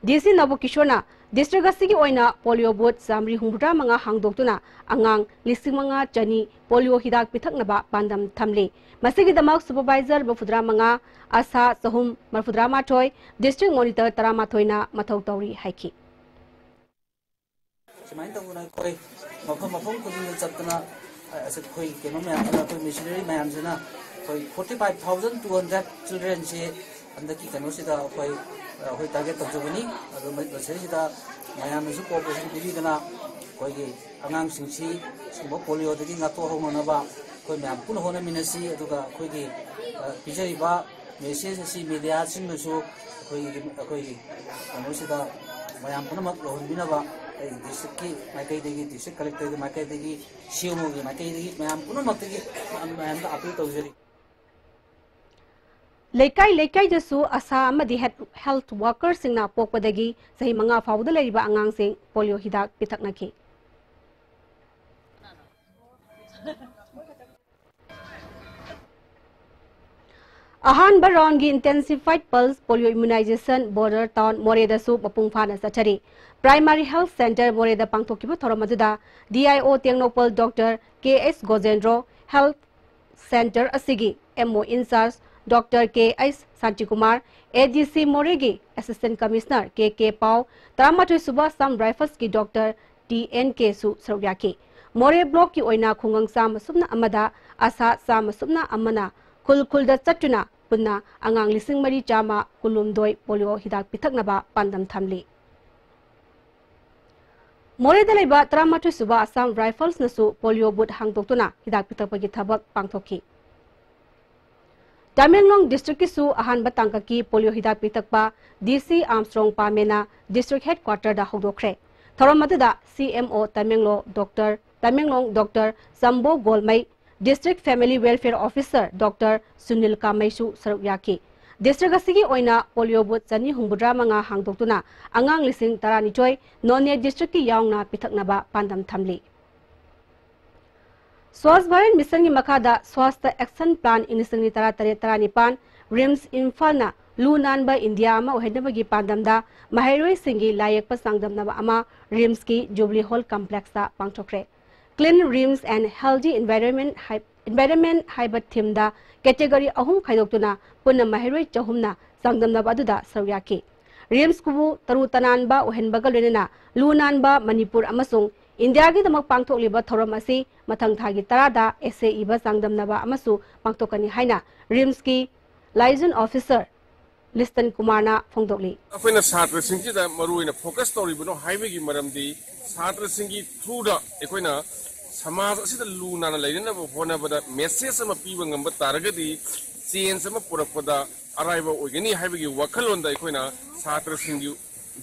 ꯗꯤ ꯁꯤ ꯅꯕꯀꯤꯁꯣꯔꯅ ꯗꯤꯁꯇ꯭ꯔꯤꯛ ꯑꯁꯤꯒꯤ ꯑꯣꯏꯅ ꯄꯣꯂꯤꯑꯣ ꯕꯨꯠ ꯆꯥꯃꯔꯤ ꯍꯨꯝꯐꯨꯇꯔꯥ ꯃꯉꯥ ꯍꯥꯡꯗꯣꯛꯇꯨꯅ ꯑꯉꯥꯡ ꯂꯤꯁꯤꯡ ꯃꯉꯥ ꯆꯅꯤ ꯄꯣꯂꯤꯑꯣ ꯍꯤꯗꯥꯛ ꯄꯤꯊꯛꯅꯕ ꯄꯥꯟꯗꯝ ꯊꯝꯂꯤ꯫ ꯃꯁꯤꯒꯤꯗꯃꯛ ꯁꯨꯄꯔꯚꯥꯏꯖꯔ ꯃꯔꯤꯐꯨꯇꯔꯥ ꯃꯉꯥ, ꯑꯥꯁꯥ ꯆꯍꯨꯝ ꯃꯔꯤꯐꯨꯇꯔꯥ ꯃꯥꯊꯣꯏ, ꯗꯤꯁꯇ꯭ꯔꯤꯛ ꯃꯣꯅꯤꯇꯔ ꯇꯔꯥꯃꯥꯊꯣꯏꯅ ꯃꯊꯧ ꯇꯧꯔꯤ ꯍꯥꯏꯈꯤ꯫ ꯁꯨꯃꯥꯏꯅ ꯇꯧꯗꯅ ꯑꯩꯈꯣꯏ ꯃꯐꯝ ꯃꯐꯝ ꯈꯨꯗꯤꯡꯗ ꯆꯠꯇꯅ, ꯑ, ꯑꯩꯈꯣꯏ ꯀꯩꯅꯣ ꯃꯌꯥꯝꯁꯤꯅ, ꯑꯩꯈꯣꯏ ꯃꯤꯁꯅꯔꯤ ꯃꯌꯥꯝꯁꯤꯅ ꯑꯩꯈꯣꯏ forty five thousand two hundred childrenꯁꯤ ꯍꯟꯗꯛꯀꯤ ꯀꯩꯅꯣꯁꯤꯗ ꯑꯩꯈꯣꯏ, ꯑ, ꯑꯩꯈꯣꯏ target ꯇꯧꯖꯕꯅꯤ꯫ ꯑꯗꯨ ꯃ-, ꯃꯁꯤꯗꯩꯁꯤꯗ ꯃꯌꯥꯝꯅꯁꯨ cooperation ꯄꯤꯕꯤꯗꯅ ꯑꯩꯈꯣꯏꯒꯤ ꯑꯉꯥꯡꯁꯤꯡꯁꯤ ꯁꯤꯒꯨꯝꯕ ꯄꯣꯂꯤꯑꯣꯗꯒꯤ ꯉꯥꯛꯊꯣꯛꯍꯧꯅꯅꯕ ꯑꯩꯈꯣꯏ ꯃꯌꯥꯝ ꯄꯨꯟꯅ ꯍꯣꯠꯅꯃꯤꯟꯅꯁꯤ꯫ ꯑꯗꯨꯒ ꯑꯩꯈꯣꯏꯒꯤ, ꯑ, ꯄꯤꯖꯔꯤꯕ messageꯁꯤ mediaꯁꯤꯡꯅꯁꯨ ꯑꯩꯈꯣꯏꯒꯤ, ꯑꯩꯈꯣꯏꯒꯤ ꯀꯩꯅꯣꯁꯤꯗ ꯃꯌꯥꯝ ꯄꯨꯝꯅꯃꯛ ꯌꯧꯍꯟꯕꯤꯅꯕ ꯑꯩ districtꯀꯤ ꯃꯥꯏꯀꯩꯗꯒꯤ, district collectorꯒꯤ ꯃꯥꯏꯀꯩꯗꯒꯤ, ꯁꯤ ꯑꯦꯝ ꯑꯣꯒꯤ ꯃꯥꯏꯀꯩꯗꯒꯤ, ꯃꯌꯥꯝ ꯄꯨꯝꯅꯃꯛꯇꯒꯤ ꯃꯌꯥꯝꯗ appeal ꯇꯧꯖꯔꯤ꯫ ꯂꯩꯀꯥꯏ ꯂꯩꯀꯥꯏꯗꯁꯨ ꯑꯁꯥ ꯑꯃꯗꯤ ꯍꯦꯜꯊ, ꯍꯦꯜꯊ ꯋꯥꯔꯀꯔꯁꯤꯡꯅ ꯄꯣꯛꯄꯗꯒꯤ ꯆꯍꯤ ꯃꯉꯥ ꯐꯥꯎꯕꯗ ꯂꯩꯔꯤꯕ ꯑꯉꯥꯡꯁꯤꯡ ꯄꯣꯂꯤꯑꯣ ꯍꯤꯗꯥꯛ ꯄꯤꯊꯛꯅꯈꯤ꯫ ꯑꯍꯥꯟꯕ round ꯒꯤ Intensified Pulse Polio Immunization Border Town ꯃꯣꯔꯦꯗꯁꯨ ꯃꯄꯨꯡ ꯐꯥꯅ ꯆꯠꯊꯔꯤ꯫ Primary Health Centre ꯃꯣꯔꯦꯗ ꯄꯥꯡꯊꯣꯛꯈꯤꯕ ꯊꯧꯔꯝ ꯑꯗꯨꯗ D I O Tengnoupal Doctor K S ꯒꯣꯖꯦꯟꯗ꯭ꯔꯣ, Health Centre ꯑꯁꯤꯒꯤ M O in charge Doctor K H Shantikumar, A D C ꯃꯣꯔꯦꯒꯤ Assistant Commissioner K K ꯄꯥꯎ, ꯇꯔꯥꯃꯥꯊꯣꯏ ꯁꯨꯕ Assam Rifles ꯀꯤ Doctor T N K ꯁꯨ ꯁꯔꯨꯛ ꯌꯥꯈꯤ꯫ ꯃꯣꯔꯦ block ꯀꯤ ꯑꯣꯏꯅ ꯈꯨꯡꯒꯪ ꯆꯥꯝꯃ ꯁꯨꯞꯅ ꯑꯃꯗ ꯑꯁꯥ ꯆꯥꯝꯃ ꯁꯨꯞꯅ ꯑꯃꯅ ꯈꯨꯜ ꯈꯨꯜꯗ ꯆꯠꯇꯨꯅ ꯄꯨꯟꯅ ꯑꯉꯥꯡ ꯂꯤꯁꯤꯡ ꯃꯔꯤ ꯆꯥꯝꯃ ꯀꯨꯟꯍꯨꯝꯗꯣꯏ polio ꯍꯤꯗꯥꯛ ꯄꯤꯊꯛꯅꯕ ꯄꯥꯟꯗꯝ ꯊꯝꯂꯤ꯫ ꯃꯣꯔꯦꯗ ꯂꯩꯕ ꯇꯔꯥꯃꯥꯊꯣꯏ ꯁꯨꯕ Assam Rifles ꯅꯁꯨ polio booth ꯍꯥꯡꯗꯣꯛꯇꯨꯅ ꯍꯤꯗꯥꯛ ꯄꯤꯊꯛꯄꯒꯤ ꯊꯕꯛ ꯄꯥꯡꯊꯣꯛꯈꯤ꯫ ꯇꯃꯦꯡꯂꯣꯡ district ꯀꯤꯁꯨ ꯑꯍꯥꯟꯕ ꯇꯥꯡꯀꯛꯀꯤ polio ꯍꯤꯗꯥꯛ ꯄꯤꯊꯛꯄ D C ꯑꯥꯝꯁꯇ꯭ꯔꯣꯡ ꯄꯥꯃꯦꯅ district headquarter ꯗ ꯍꯧꯗꯣꯛꯈ꯭ꯔꯦ꯫ ꯊꯧꯔꯝ ꯑꯗꯨꯗ C M O Tamenglong Doctor, Tamenglong Doctor ꯆꯝꯕꯣ ꯒꯣꯜꯃꯩ, District Family Welfare Officer Doctor Sunil ꯀꯥꯃꯩꯁꯨ ꯁꯔꯨꯛ ꯌꯥꯈꯤ꯫ District ꯑꯁꯤꯒꯤ ꯑꯣꯏꯅ polio booth ꯆꯅꯤ ꯍꯨꯝꯐꯨꯇꯔꯥ ꯃꯉꯥ ꯍꯥꯡꯗꯣꯛꯇꯨꯅ ꯑꯉꯥꯡ ꯂꯤꯁꯤꯡ ꯇꯔꯥꯅꯤꯊꯣꯏ Noney district ꯀꯤ ꯌꯥꯎꯅ ꯄꯤꯊꯛꯅꯕ ꯄꯥꯟꯗꯝ ꯊꯝꯂꯤ꯫ Swachh Bharat Mission ꯒꯤ ꯃꯈꯥꯗ Swachhta Action Plan ꯏꯪ ꯂꯤꯁꯤꯡ ꯑꯅꯤ ꯇꯔꯥꯇꯔꯦꯠ ꯇꯔꯥꯅꯤꯄꯥꯟ, RIMS ꯏꯝꯐꯥꯜꯅ ꯂꯨ ꯅꯥꯟꯕ ꯏꯟꯗꯤꯌꯥ ꯑꯃ ꯑꯣꯏꯍꯟꯅꯕꯒꯤ ꯄꯥꯟꯗꯝꯗ ꯃꯍꯩꯔꯣꯏꯁꯤꯡꯒꯤ ꯂꯥꯏꯌꯦꯛꯄ ꯆꯥꯡꯗꯝꯅꯕ ꯑꯃ RIMS ꯀꯤ Jubilee Hall Complex ꯇ ꯄꯥꯡꯊꯣꯛꯈ꯭ꯔꯦ꯫ Clean RIMS and Healthy Environment high-, Environment ꯍꯥꯏꯕ theme ꯗ category ꯑꯍꯨꯝ ꯈꯥꯏꯗꯣꯛꯇꯨꯅ ꯄꯨꯟꯅ ꯃꯍꯩꯔꯣꯏ ꯆꯍꯨꯝꯅ ꯆꯥꯡꯗꯝꯅꯕ ꯑꯗꯨꯗ ꯁꯔꯨꯛ ꯌꯥꯈꯤ꯫ RIMS ꯀꯨ ꯇꯔꯨ ꯇꯅꯥꯟꯕ ꯑꯣꯏꯍꯟꯕꯒ ꯂꯣꯏꯅꯅ ꯂꯨ ꯅꯥꯟꯕ ꯃꯅꯤꯄꯨꯔ ꯑꯃꯁꯨꯡ ꯏꯟꯗꯤꯌꯥꯒꯤꯗꯃꯛ ꯄꯥꯡꯊꯣꯛꯂꯤꯕ ꯊꯧꯔꯝ ꯑꯁꯤ ꯃꯊꯪ ꯊꯥꯒꯤ ꯇꯔꯥꯗ essay ꯏꯕ ꯆꯥꯡꯗꯝꯅꯕ ꯑꯃꯁꯨ ꯄꯥꯡꯊꯣꯛꯀꯅꯤ ꯍꯥꯏꯅ RIMS ꯀꯤ liaison officer ꯂꯤꯁꯇꯟ ꯀꯨꯃꯥꯔꯅ ꯐꯣꯡꯗꯣꯛꯂꯤ꯫ ꯑꯩꯈꯣꯏꯅ ꯁꯥꯇ꯭ꯔꯁꯤꯡꯁꯤꯗ ꯃꯔꯨ ꯑꯣꯏꯅ focus ꯇꯧꯔꯤꯕꯅꯣ ꯍꯥꯏꯕꯒꯤ ꯃꯔꯝꯗꯤ ꯁꯥꯇ꯭ꯔꯁꯤꯡꯒꯤ through ꯗ ꯑꯩꯈꯣꯏꯅ ꯁꯃꯥꯖ ꯑꯁꯤꯗ ꯂꯨ ꯅꯥꯟꯅ ꯂꯩꯅꯅꯕ ꯍꯣꯠꯅꯕꯗ message ꯑꯃ ꯄꯤꯕ ꯉꯝꯕ ꯇꯥꯔꯒꯗꯤ change ꯑꯃ ꯄꯨꯔꯛꯄꯗ ꯑꯔꯥꯏꯕ ꯑꯣꯏꯒꯅꯤ ꯍꯥꯏꯕꯒꯤ ꯋꯥꯈꯜꯂꯣꯟꯗ ꯑꯩꯈꯣꯏꯅ ꯁꯥꯇ꯭ꯔꯁꯤꯡꯒꯤ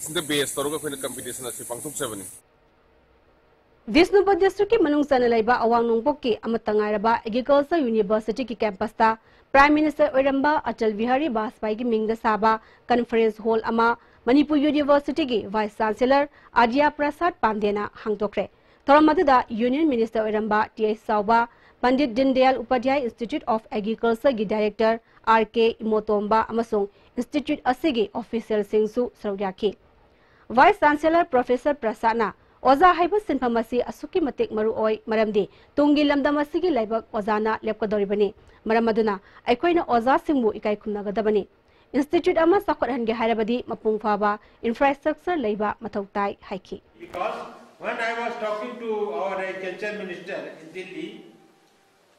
ꯁꯤꯡꯗ base ꯇꯧꯔꯒ ꯑꯩꯈꯣꯏꯅ competition ꯑꯁꯤ ꯄꯥꯡꯊꯣꯛꯆꯕꯅꯤ꯫ ꯕꯤꯁꯅꯨꯄꯨꯔ district ꯀꯤ ꯃꯅꯨꯡ ꯆꯟꯅ ꯂꯩꯕ ꯑꯋꯥꯡ ꯅꯣꯡꯄꯣꯛꯀꯤ ꯑꯃꯠꯇ ꯉꯥꯏꯔꯕ Agriculture University ꯒꯤ campus ꯇ Prime Minister ꯑꯣꯏꯔꯝꯕ ꯑꯇꯜ ꯕꯤꯍꯥꯔꯤ ꯕꯥꯖꯄꯥꯏꯒꯤ ꯃꯤꯡꯗ ꯁꯥꯕ conference hall ꯑꯃ ꯃꯅꯤꯄꯨꯔ University ꯒꯤ Vice Chancellor ꯑꯥꯗ꯭ꯌ ꯄ꯭ꯔꯁꯥꯗ ꯄꯥꯟꯗꯦꯅ ꯍꯥꯡꯗꯣꯛꯈ꯭ꯔꯦ꯫ ꯊꯧꯔꯝ ꯑꯗꯨꯗ Union Minister ꯑꯣꯏꯔꯝꯕ ꯇꯤ ꯑꯩꯆ ꯆꯥꯎꯕ, ꯄꯟꯗꯤꯠ ꯗꯤꯟꯗꯌꯥꯜ ꯎꯄꯥꯙ꯭ꯌꯥꯌ ꯏꯟꯁꯇꯤꯇ꯭ꯌꯨꯠ ꯑꯣꯐ ꯑꯦꯒ꯭ꯔꯤꯀꯜꯆꯔꯒꯤ ꯗꯥꯏꯔꯦꯛꯇꯔ ꯑꯥꯔ ꯀꯦ ꯏꯃꯣꯇꯣꯝꯕ ꯑꯃꯁꯨꯡ ꯏꯟꯁꯇꯤꯇ꯭ꯌꯨꯠ ꯑꯁꯤꯒꯤ ꯑꯣꯐꯤꯁꯤꯌꯦꯜꯁꯤꯡꯁꯨ ꯁꯔꯨꯛ ꯌꯥꯈꯤ꯫ ꯚꯥꯏꯁ ꯆꯥꯟꯁꯦꯂꯔ ꯄ꯭ꯔꯣꯐꯦꯁꯔ ꯄ꯭ꯔꯁꯥꯗꯅ ꯑꯣꯖꯥ ꯍꯥꯏꯕ ꯁꯤꯟꯐꯝ ꯑꯁꯤ ꯑꯁꯨꯛꯀꯤ ꯃꯇꯤꯛ ꯃꯔꯨ ꯑꯣꯏ, ꯃꯔꯝꯗꯤ ꯇꯨꯡꯒꯤ ꯂꯝꯗꯝ ꯑꯁꯤꯒꯤ ꯂꯥꯏꯕꯛ ꯑꯣꯖꯥꯅ ꯂꯦꯞꯀꯗꯧꯔꯤꯕꯅꯤ꯫ ꯃꯔꯝ ꯑꯗꯨꯅ ꯑꯩꯈꯣꯏꯅ ꯑꯣꯖꯥꯁꯤꯡꯕꯨ ꯏꯀꯥꯏ ꯈꯨꯝꯅꯒꯗꯕꯅꯤ꯫ ꯏꯟꯁꯇꯤꯇ꯭ꯌꯨꯠ ꯑꯃ ꯆꯥꯎꯈꯠꯍꯟꯒꯦ ꯍꯥꯏꯔꯕꯗꯤ ꯃꯄꯨꯡ ꯐꯥꯕ ꯏꯟꯐ꯭ꯔꯥꯁ꯭ꯇ꯭ꯔꯛꯆꯔ ꯂꯩꯕ ꯃꯊꯧ ꯇꯥꯏ ꯍꯥꯏꯈꯤ꯫ Because when I was talking to our agriculture minister in Delhi,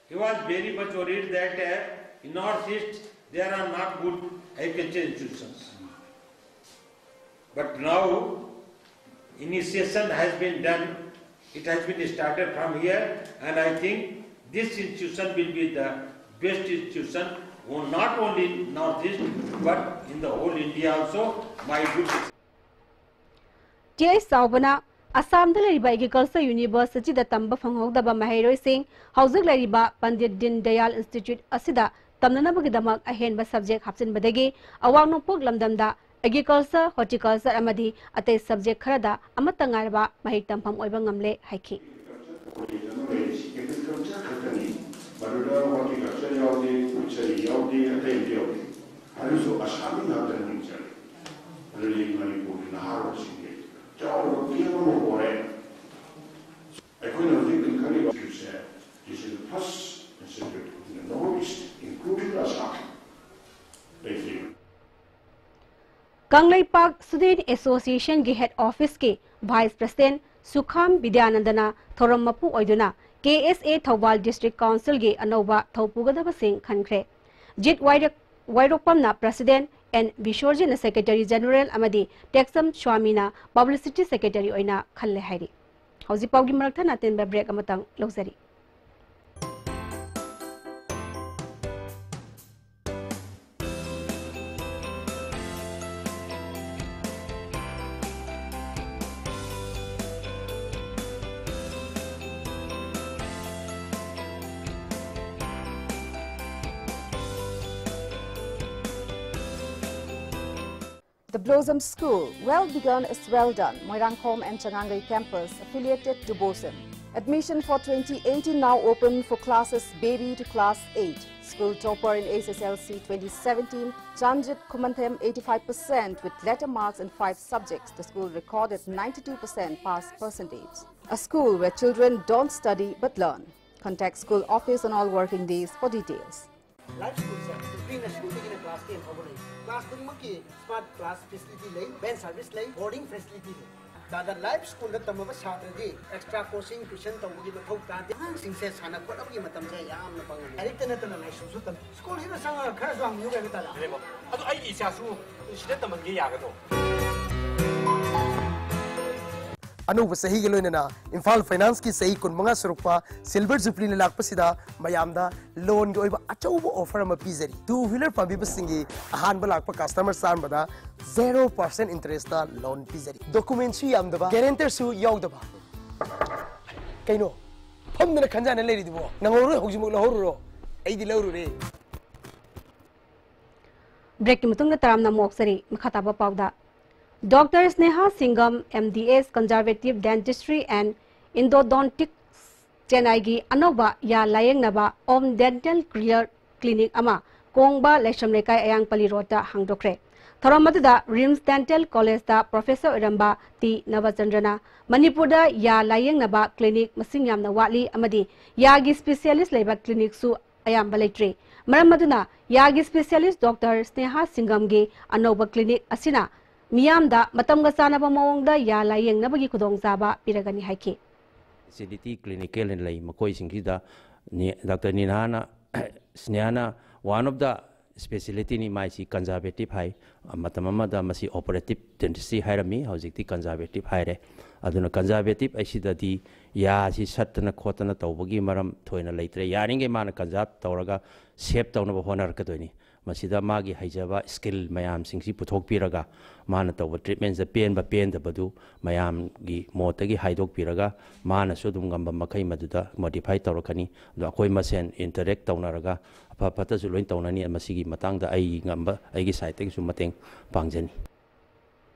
he was very much worried that uh, in Northeast there are not good agriculture institutions. But now initiation has been done, it has been started from here, and I think this institution will be the best institution, not only in Northeast but in the whole India also. My good T H ꯆꯥꯎꯕꯅ ꯑꯁꯥꯝꯗ ꯂꯩꯔꯤꯕ agriculture ꯌꯨꯅꯤꯚꯔꯁꯤꯇꯤꯗ ꯇꯝꯕ ꯐꯪꯍꯧꯗꯕ ꯃꯍꯩꯔꯣꯏꯁꯤꯡ ꯍꯧꯖꯤꯛ ꯂꯩꯔꯤꯕ ꯄꯟꯗꯤꯠ ꯗꯤꯟ Dayal institute ꯑꯁꯤꯗ ꯇꯝꯅꯅꯕꯒꯤꯗꯃꯛ ꯑꯍꯦꯟꯕ subject ꯍꯥꯞꯆꯤꯟꯕꯗꯒꯤ ꯑꯋꯥꯡ ꯅꯣꯡꯄꯣꯛ ꯂꯝꯗꯝꯗ ꯑꯦꯒ꯭ꯔꯤꯀꯜꯆꯔ, ꯍꯣꯔꯇꯤꯀꯜꯆꯔ ꯑꯃꯗꯤ ꯑꯇꯩ ꯁꯕꯖꯦꯛ ꯈꯔꯗ ꯑꯃꯠꯇ ꯉꯥꯏꯔꯕ ꯃꯍꯩ ꯇꯝꯐꯝ ꯑꯣꯏꯕ ꯉꯝꯂꯦ ꯍꯥꯏꯈꯤ꯫ ꯀꯣꯂꯦꯖ ꯑꯃ ꯂꯩꯔꯤꯁꯤ ꯑꯦꯒ꯭ꯔꯤꯀꯜꯆꯔ ꯈꯛꯇꯅꯤ꯫ ꯃꯗꯨꯗ ꯍꯣꯔꯇꯤꯀꯜꯆꯔ ꯌꯥꯎꯗꯦ, ꯐꯨꯠꯆꯔꯤ ꯌꯥꯎꯗꯦ, ꯑꯇꯩ ꯑꯝꯇ ꯌꯥꯎꯗꯦ꯫ ꯑꯗꯨꯁꯨ ꯑꯁꯥꯝꯒꯤ ꯉꯥꯛꯇꯅꯤ ꯃꯤꯡ ꯆꯠꯂꯤ꯫ ꯑꯗꯨꯗꯤ ꯃꯅꯤꯄꯨꯔꯒꯤ ꯅꯍꯥꯔꯣꯜꯁꯤꯡꯒꯤ ꯆꯥꯎꯔꯕ ꯒꯦꯞ ꯑꯃ ꯍꯣꯔꯦ꯫ ꯑꯩꯈꯣꯏꯅ ꯍꯧꯖꯤꯛ ꯂꯤꯡꯈꯠꯂꯤꯕ ꯁꯦ, this is the first institute in the North East, including Assam. Thank you. Kangleipak student ꯑꯦꯁꯣꯁꯤꯌꯦꯁꯟꯒꯤ ꯍꯦꯗ ꯑꯣꯐꯤꯁꯀꯤ ꯚꯥꯏꯁ ꯄ꯭ꯔꯁꯤꯗꯦꯟꯠ ꯁꯨꯈꯥꯝ ꯕꯤꯗ꯭ꯌꯥꯅꯟꯗꯅ ꯊꯧꯔꯝ ꯃꯄꯨ ꯑꯣꯏꯗꯨꯅ ꯀꯦ ꯑꯦꯁ ꯑꯦ ꯊꯧꯕꯥꯜ ꯗꯤꯁꯇ꯭ꯔꯤꯛ ꯀꯥꯎꯟꯁꯤꯜꯒꯤ ꯑꯅꯧꯕ ꯊꯧꯄꯨꯒꯗꯕꯁꯤꯡ ꯈꯟꯈ꯭ꯔꯦ꯫ ꯖꯤꯠ ꯋꯥꯏꯔꯛ-, ꯋꯥꯏꯔꯣꯛꯄꯝꯅ ꯄ꯭ꯔꯁꯤꯗꯦꯟꯠ, ꯑꯦꯟ ꯕꯤꯁꯣꯔꯖꯤꯠꯅ ꯁꯦꯀ꯭ꯔꯦꯇꯔꯤ ꯖꯦꯅꯔꯦꯜ ꯑꯃꯗꯤ ꯇꯦꯛꯆꯝ ꯁ꯭ꯋꯥꯃꯤꯅ ꯄꯕ꯭ꯂꯤꯁꯤꯇꯤ ꯁꯦꯀ꯭ꯔꯦꯇꯔꯤ ꯑꯣꯏꯅ ꯈꯜꯂꯦ ꯍꯥꯏꯔꯤ꯫ ꯍꯧꯖꯤꯛ ꯄꯥꯎꯒꯤ ꯃꯔꯛ ꯊꯠꯅ ꯑꯇꯦꯟꯕ ꯕ꯭ꯔꯦꯛ ꯑꯃꯇꯪ ꯂꯧꯖꯔꯤ꯫ The Blossom School, well begun is well done. Moirangkhom and Changangei campus, affiliated to BOSEM. Admission for twenty eighteen now open for classes baby to class eight. School topper in H S L C twenty seventeen, Chanjit Khumanthem, eighty-five percent with letter marks in five subjects. The school recorded ninety-two percent pass percentage. A school where children don't study but learn. Contact school office on all working days for details. Life School ꯁꯦ ꯄ꯭ꯔꯤ ꯅꯔꯁꯔꯤꯗꯒꯤꯅ class ten ꯐꯥꯎꯕ ꯂꯩ꯫ Class ꯈꯨꯗꯤꯡꯃꯛꯀꯤ smart class facility ꯂꯩ, bench service ꯂꯩ, boarding facility ꯂꯩ꯫ ꯇꯥꯗ ꯂꯥꯏꯐ ꯁ꯭ꯀꯨꯜꯗ ꯇꯝꯃꯕ ꯁꯥꯇ꯭ꯔꯗꯤ ꯑꯦꯛꯁꯇ꯭ꯔꯥ ꯀꯣꯆꯤꯡ ꯇ꯭ꯌꯨꯁꯟ ꯇꯧꯕꯒꯤ ꯃꯊꯧ ꯇꯥꯗꯦ꯫ ꯑꯉꯥꯡꯁꯤꯡꯁꯦ ꯁꯥꯟꯅ ꯈꯣꯠꯅꯕꯒꯤ ꯃꯇꯝꯁꯦ ꯌꯥꯝꯅ ꯐꯪꯍꯜꯂꯤ꯫ ꯂꯥꯏꯔꯤꯛꯇ ꯅꯠꯇꯅ ꯂꯥꯏꯁꯨꯁꯨ ꯇꯝꯃꯤ꯫ ꯁ꯭ꯀꯨꯜꯁꯤꯗ ꯆꯪꯉꯒ ꯈꯔꯁꯨ ꯍꯪꯕꯤꯌꯨ ꯀꯩꯅꯣ ꯇꯥꯗ꯫ ꯑꯗꯣ ꯑꯩꯒꯤ ꯏꯆꯥꯁꯨ ꯁꯤꯗ ꯇꯝꯍꯟꯒꯦ ꯌꯥꯒꯗ꯭ꯔꯣ? ꯑꯅꯧꯕ ꯆꯍꯤꯒ ꯂꯣꯏꯅꯅ ꯏꯝꯐꯥꯜ ꯐꯥꯏꯅꯥꯟꯁꯀꯤ ꯆꯍꯤ ꯀꯨꯟꯃꯉꯥ ꯁꯨꯔꯛꯄ ꯁꯤꯜꯚꯔ ꯖꯨꯕꯤꯂꯤꯅ ꯂꯥꯛꯄꯁꯤꯗ ꯃꯌꯥꯝꯗ ꯂꯣꯟꯒꯤ ꯑꯣꯏꯕ ꯑꯆꯧꯕ ꯑꯣꯐꯔ ꯑꯃ ꯄꯤꯖꯔꯤ꯫ ꯇꯨ ꯋꯤꯂꯔ ꯄꯥꯝꯕꯤꯕꯁꯤꯡꯒꯤ ꯑꯍꯥꯟꯕ ꯂꯥꯛꯄ ꯀꯁꯇꯃꯔ ꯆꯥꯝꯃꯗ ꯖꯦꯔꯣ ꯄꯥꯔꯁꯦꯟ ꯏꯟꯇꯔꯦꯁꯇ ꯂꯣꯟ ꯄꯤꯖꯔꯤ꯫ ꯗꯣꯀꯨꯃꯦꯟꯁꯨ ꯌꯥꯝꯗꯕ, ꯒꯦꯔꯦꯟꯇꯔꯁꯨ ꯌꯥꯎꯗꯕ꯫ ꯀꯩꯅꯣ ꯐꯝꯗꯅ ꯈꯟꯖꯥꯅ ꯂꯩꯔꯤꯗꯨꯕꯣ? ꯅꯪꯍꯧꯔꯣꯏ, ꯍꯧꯖꯤꯛꯃꯛ ꯂꯧꯍꯧꯔꯨꯔꯣ꯫ ꯑꯩꯗꯤ ꯂꯧꯔꯨꯔꯦ꯫ ꯕ꯭ꯔꯦꯛꯀꯤ ꯃꯇꯨꯡꯗ ꯇꯔꯥꯝꯅ ꯑꯃꯨꯛ ꯑꯣꯛꯆꯔꯤ꯫ ꯃꯈꯥ ꯇꯥꯕ ꯄꯥꯎꯗ, doctor Sneha Singam, M D S, Conservative Dentistry and Endodontics, ꯆꯦꯟꯅꯥꯏꯒꯤ ꯑꯅꯧꯕ ꯌꯥ ꯂꯥꯌꯦꯡꯅꯕ ꯑꯣꯝ ꯗꯦꯟꯇꯦꯜ ꯀ꯭ꯂꯤꯌꯔ ꯀ꯭ꯂꯤꯅꯤꯛ ꯑꯃ ꯀꯣꯡꯕ ꯂꯥꯏꯁ꯭ꯔꯝ ꯂꯩꯀꯥꯏ ꯑꯌꯥꯡꯄꯜꯂꯤ ꯔꯣꯗꯇ ꯍꯥꯡꯗꯣꯛꯈ꯭ꯔꯦ꯫ ꯊꯧꯔꯝ ꯑꯗꯨꯗ ꯔꯤꯝꯁ ꯗꯦꯟꯇꯦꯜ ꯀꯣꯂꯦꯖꯇ ꯄ꯭ꯔꯣꯐꯦꯁꯔ ꯑꯣꯏꯔꯝꯕ ꯇꯤ ꯅꯕꯆꯟꯗ꯭ꯔꯅ ꯃꯅꯤꯄꯨꯔꯗ ꯌꯥ ꯂꯥꯌꯦꯡꯅꯕ ꯀ꯭ꯂꯤꯅꯤꯛ ꯃꯁꯤꯡ ꯌꯥꯝꯅ ꯋꯥꯠꯂꯤ ꯑꯃꯗꯤ ꯌꯥꯒꯤ ꯁ꯭ꯄꯦꯁꯤꯌꯦꯂꯤꯁ ꯂꯩꯕ ꯀ꯭ꯂꯤꯅꯤꯛꯁꯨ ꯑꯌꯥꯝꯕ ꯂꯩꯇ꯭ꯔꯤ꯫ ꯃꯔꯝ ꯑꯗꯨꯅ ꯌꯥꯒꯤ ꯁ꯭ꯄꯦꯁꯤꯌꯦꯂꯤꯁ ꯗꯣꯛꯇꯔ ꯁ꯭ꯅꯦꯍꯥ ꯁꯤꯡꯒꯝꯒꯤ ꯑꯅꯧꯕ ꯀ꯭ꯂꯤꯅꯤꯛ ꯑꯁꯤꯅ ꯃꯤꯌꯥꯝꯗ ꯃꯇꯝꯒ ꯆꯥꯟꯅꯕ ꯃꯑꯣꯡꯗ ꯌꯥ ꯂꯥꯌꯦꯡꯅꯕꯒꯤ ꯈꯨꯗꯣꯡꯆꯥꯕ ꯄꯤꯔꯒꯅꯤ ꯍꯥꯏꯈꯤ꯫ ꯐꯦꯁꯤꯂꯤꯇꯤ ꯀ꯭ꯂꯤꯅꯤꯀꯦꯜ ꯂꯩ ꯃꯈꯣꯏꯁꯤꯡꯁꯤꯗ ꯅꯤ- ꯗꯥꯛꯇꯔ ꯅꯤꯅꯥꯅ ꯁ꯭ꯅꯦꯍꯥꯅ ꯋꯥꯟ ꯑꯣꯐ ꯗ ꯁ꯭ꯄꯦꯁꯤꯂꯤꯇꯤꯅꯤ꯫ ꯃꯥꯏꯁꯤ ꯀꯟꯖꯥꯔꯕꯦꯇꯤꯞ ꯍꯥꯏ꯫ ꯃꯇꯝ ꯑꯃꯗ ꯃꯁꯤ ꯑꯣꯄꯔꯦꯇꯤꯞ ꯗꯦꯟꯇꯤꯁꯇ꯭ꯔꯤ ꯍꯥꯏꯔꯝꯃꯤ, ꯍꯧꯖꯤꯛꯇꯤ ꯀꯟꯖꯥꯔꯕꯦꯇꯤꯞ ꯍꯥꯏꯔꯦ꯫ ꯑꯗꯨꯅ ꯀꯟꯖꯥꯔꯕꯦꯇꯤꯞ ꯑꯁꯤꯗꯗꯤ ꯌꯥꯁꯤ ꯁꯠꯇꯅ ꯈꯣꯠꯇꯅ ꯇꯧꯕꯒꯤ ꯃꯔꯝ ꯊꯣꯏꯅ ꯂꯩꯇ꯭ꯔꯦ꯫ ꯌꯥꯔꯤꯈꯩ ꯃꯥꯅ ꯀꯟꯖꯥꯔꯕ ꯇꯧꯔꯒ ꯁꯦꯞ ꯇꯧꯅꯕ ꯍꯣꯠꯅꯔꯛꯀꯗꯣꯏꯅꯤ꯫ ꯃꯁꯤꯗ ꯃꯥꯒꯤ ꯍꯩꯖꯕ ꯁ꯭ꯀꯤꯜ ꯃꯌꯥꯝꯁꯤꯡꯁꯤ ꯄꯨꯊꯣꯛꯄꯤꯔꯒ ꯃꯥꯅ ꯇꯧꯕ ꯇ꯭ꯔꯤꯠꯃꯦꯟꯁꯤꯗ ꯄꯦꯟꯕ ꯄꯦꯟꯗꯕꯗꯨ ꯃꯌꯥꯝꯒꯤ ꯃꯣꯠꯇꯒꯤ ꯍꯥꯏꯗꯣꯛꯄꯤꯔꯒ ꯃꯥꯅꯁꯨ ꯑꯗꯨꯝ ꯉꯝꯕ ꯃꯈꯩ ꯃꯗꯨꯗ ꯃꯣꯗꯤꯐꯥꯏ ꯇꯧꯔꯛꯀꯅꯤ꯫ ꯑꯗꯣ ꯑꯩꯈꯣꯏ ꯃꯁꯦꯟ ꯏꯟꯇꯔꯦꯛ ꯇꯧꯅꯔꯒ ꯑꯐ ꯐꯠꯇꯁꯨ ꯂꯣꯏ ꯇꯧꯅꯅꯤ꯫ ꯃꯁꯤꯒꯤ ꯃꯇꯥꯡꯗ ꯑꯩ ꯉꯝꯕ ꯑꯩꯒꯤ ꯁꯥꯏꯠꯇꯒꯤꯁꯨ ꯃꯇꯦꯡ ꯄꯥꯡꯖꯅꯤ꯫